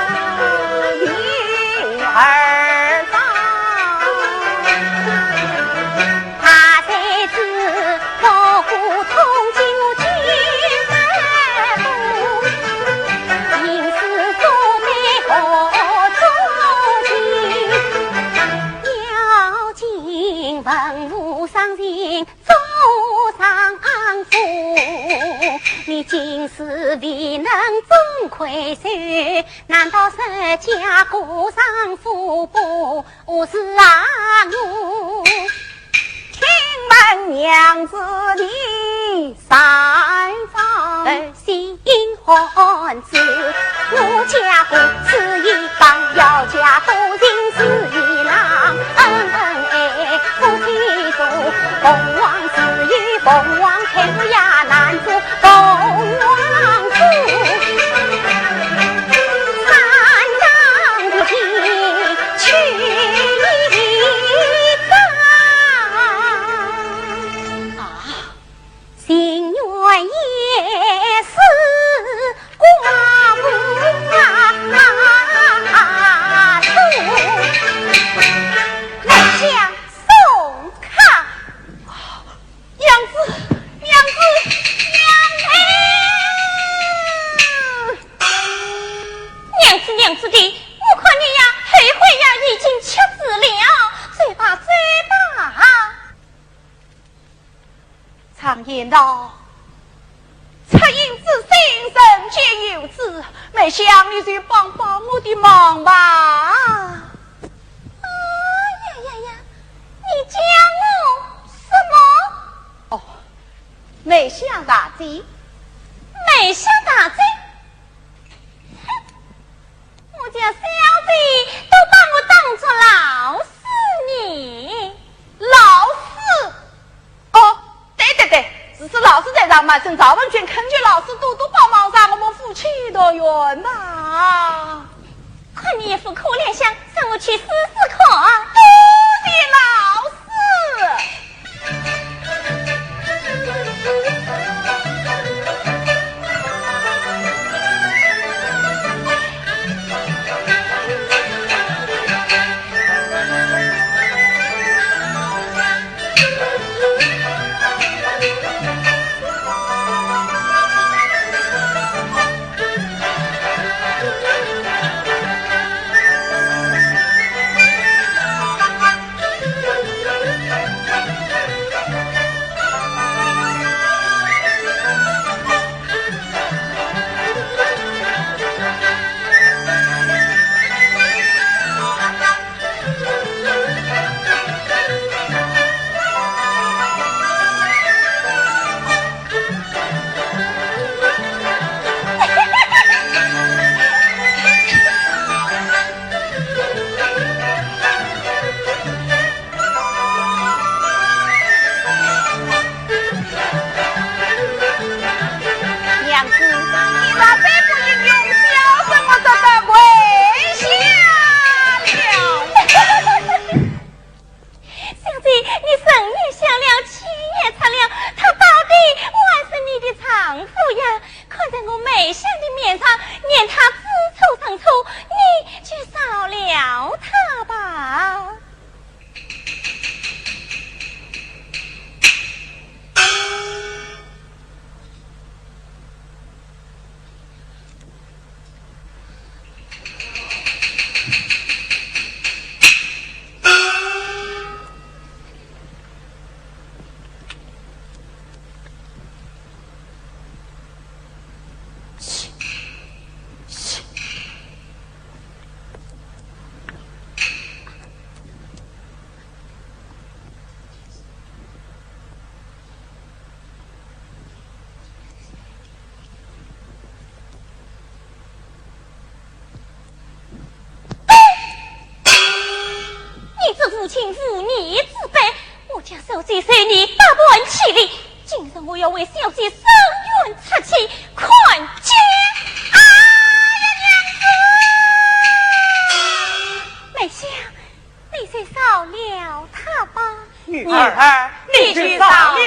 第二张。他才知道官文武双全做丈夫，你今世未能终归寿，难道是嫁个丈夫不是啊？我请问娘子你善哉？ 新婚子，我家公事一方，要嫁多情是一郎。恩恩爱，夫妻做凤凰之于凤凰，天下难做凤凰子。三更的天去一遭。啊！ 情愿也是寡妇啊！来，相送客。娘子，娘子，娘子！娘子，娘子的，我看你呀，后悔呀，已经吃醋了。走吧，走吧。 常言道，恻隐之心，人皆有之。梅香，你就帮帮我的忙吧。哎呀呀呀，你叫我什么？哦，梅香大姐。梅香大姐？哼， 我家小姐都把我当作老师呢。老师？哦，对对对，是是老师在上嘛，沈兆文君恳求老师多多帮忙，让我们夫妻团圆呐。看你一副苦脸相，让我去试试看。多谢老师。 娘子，你那杯不饮用，小生我这个跪下了。小姐，你人也瞎了，气也喘了，他到底我还是你的丈夫呀。看在我梅香的面上，念他知错认错，你就饶了他吧。 你这无情无义之辈，我家小姐受你百般欺凌，今日我要为小姐伸冤出气，看奸！哎呀，娘子！梅香，你就饶了他吧。女儿，你就饶了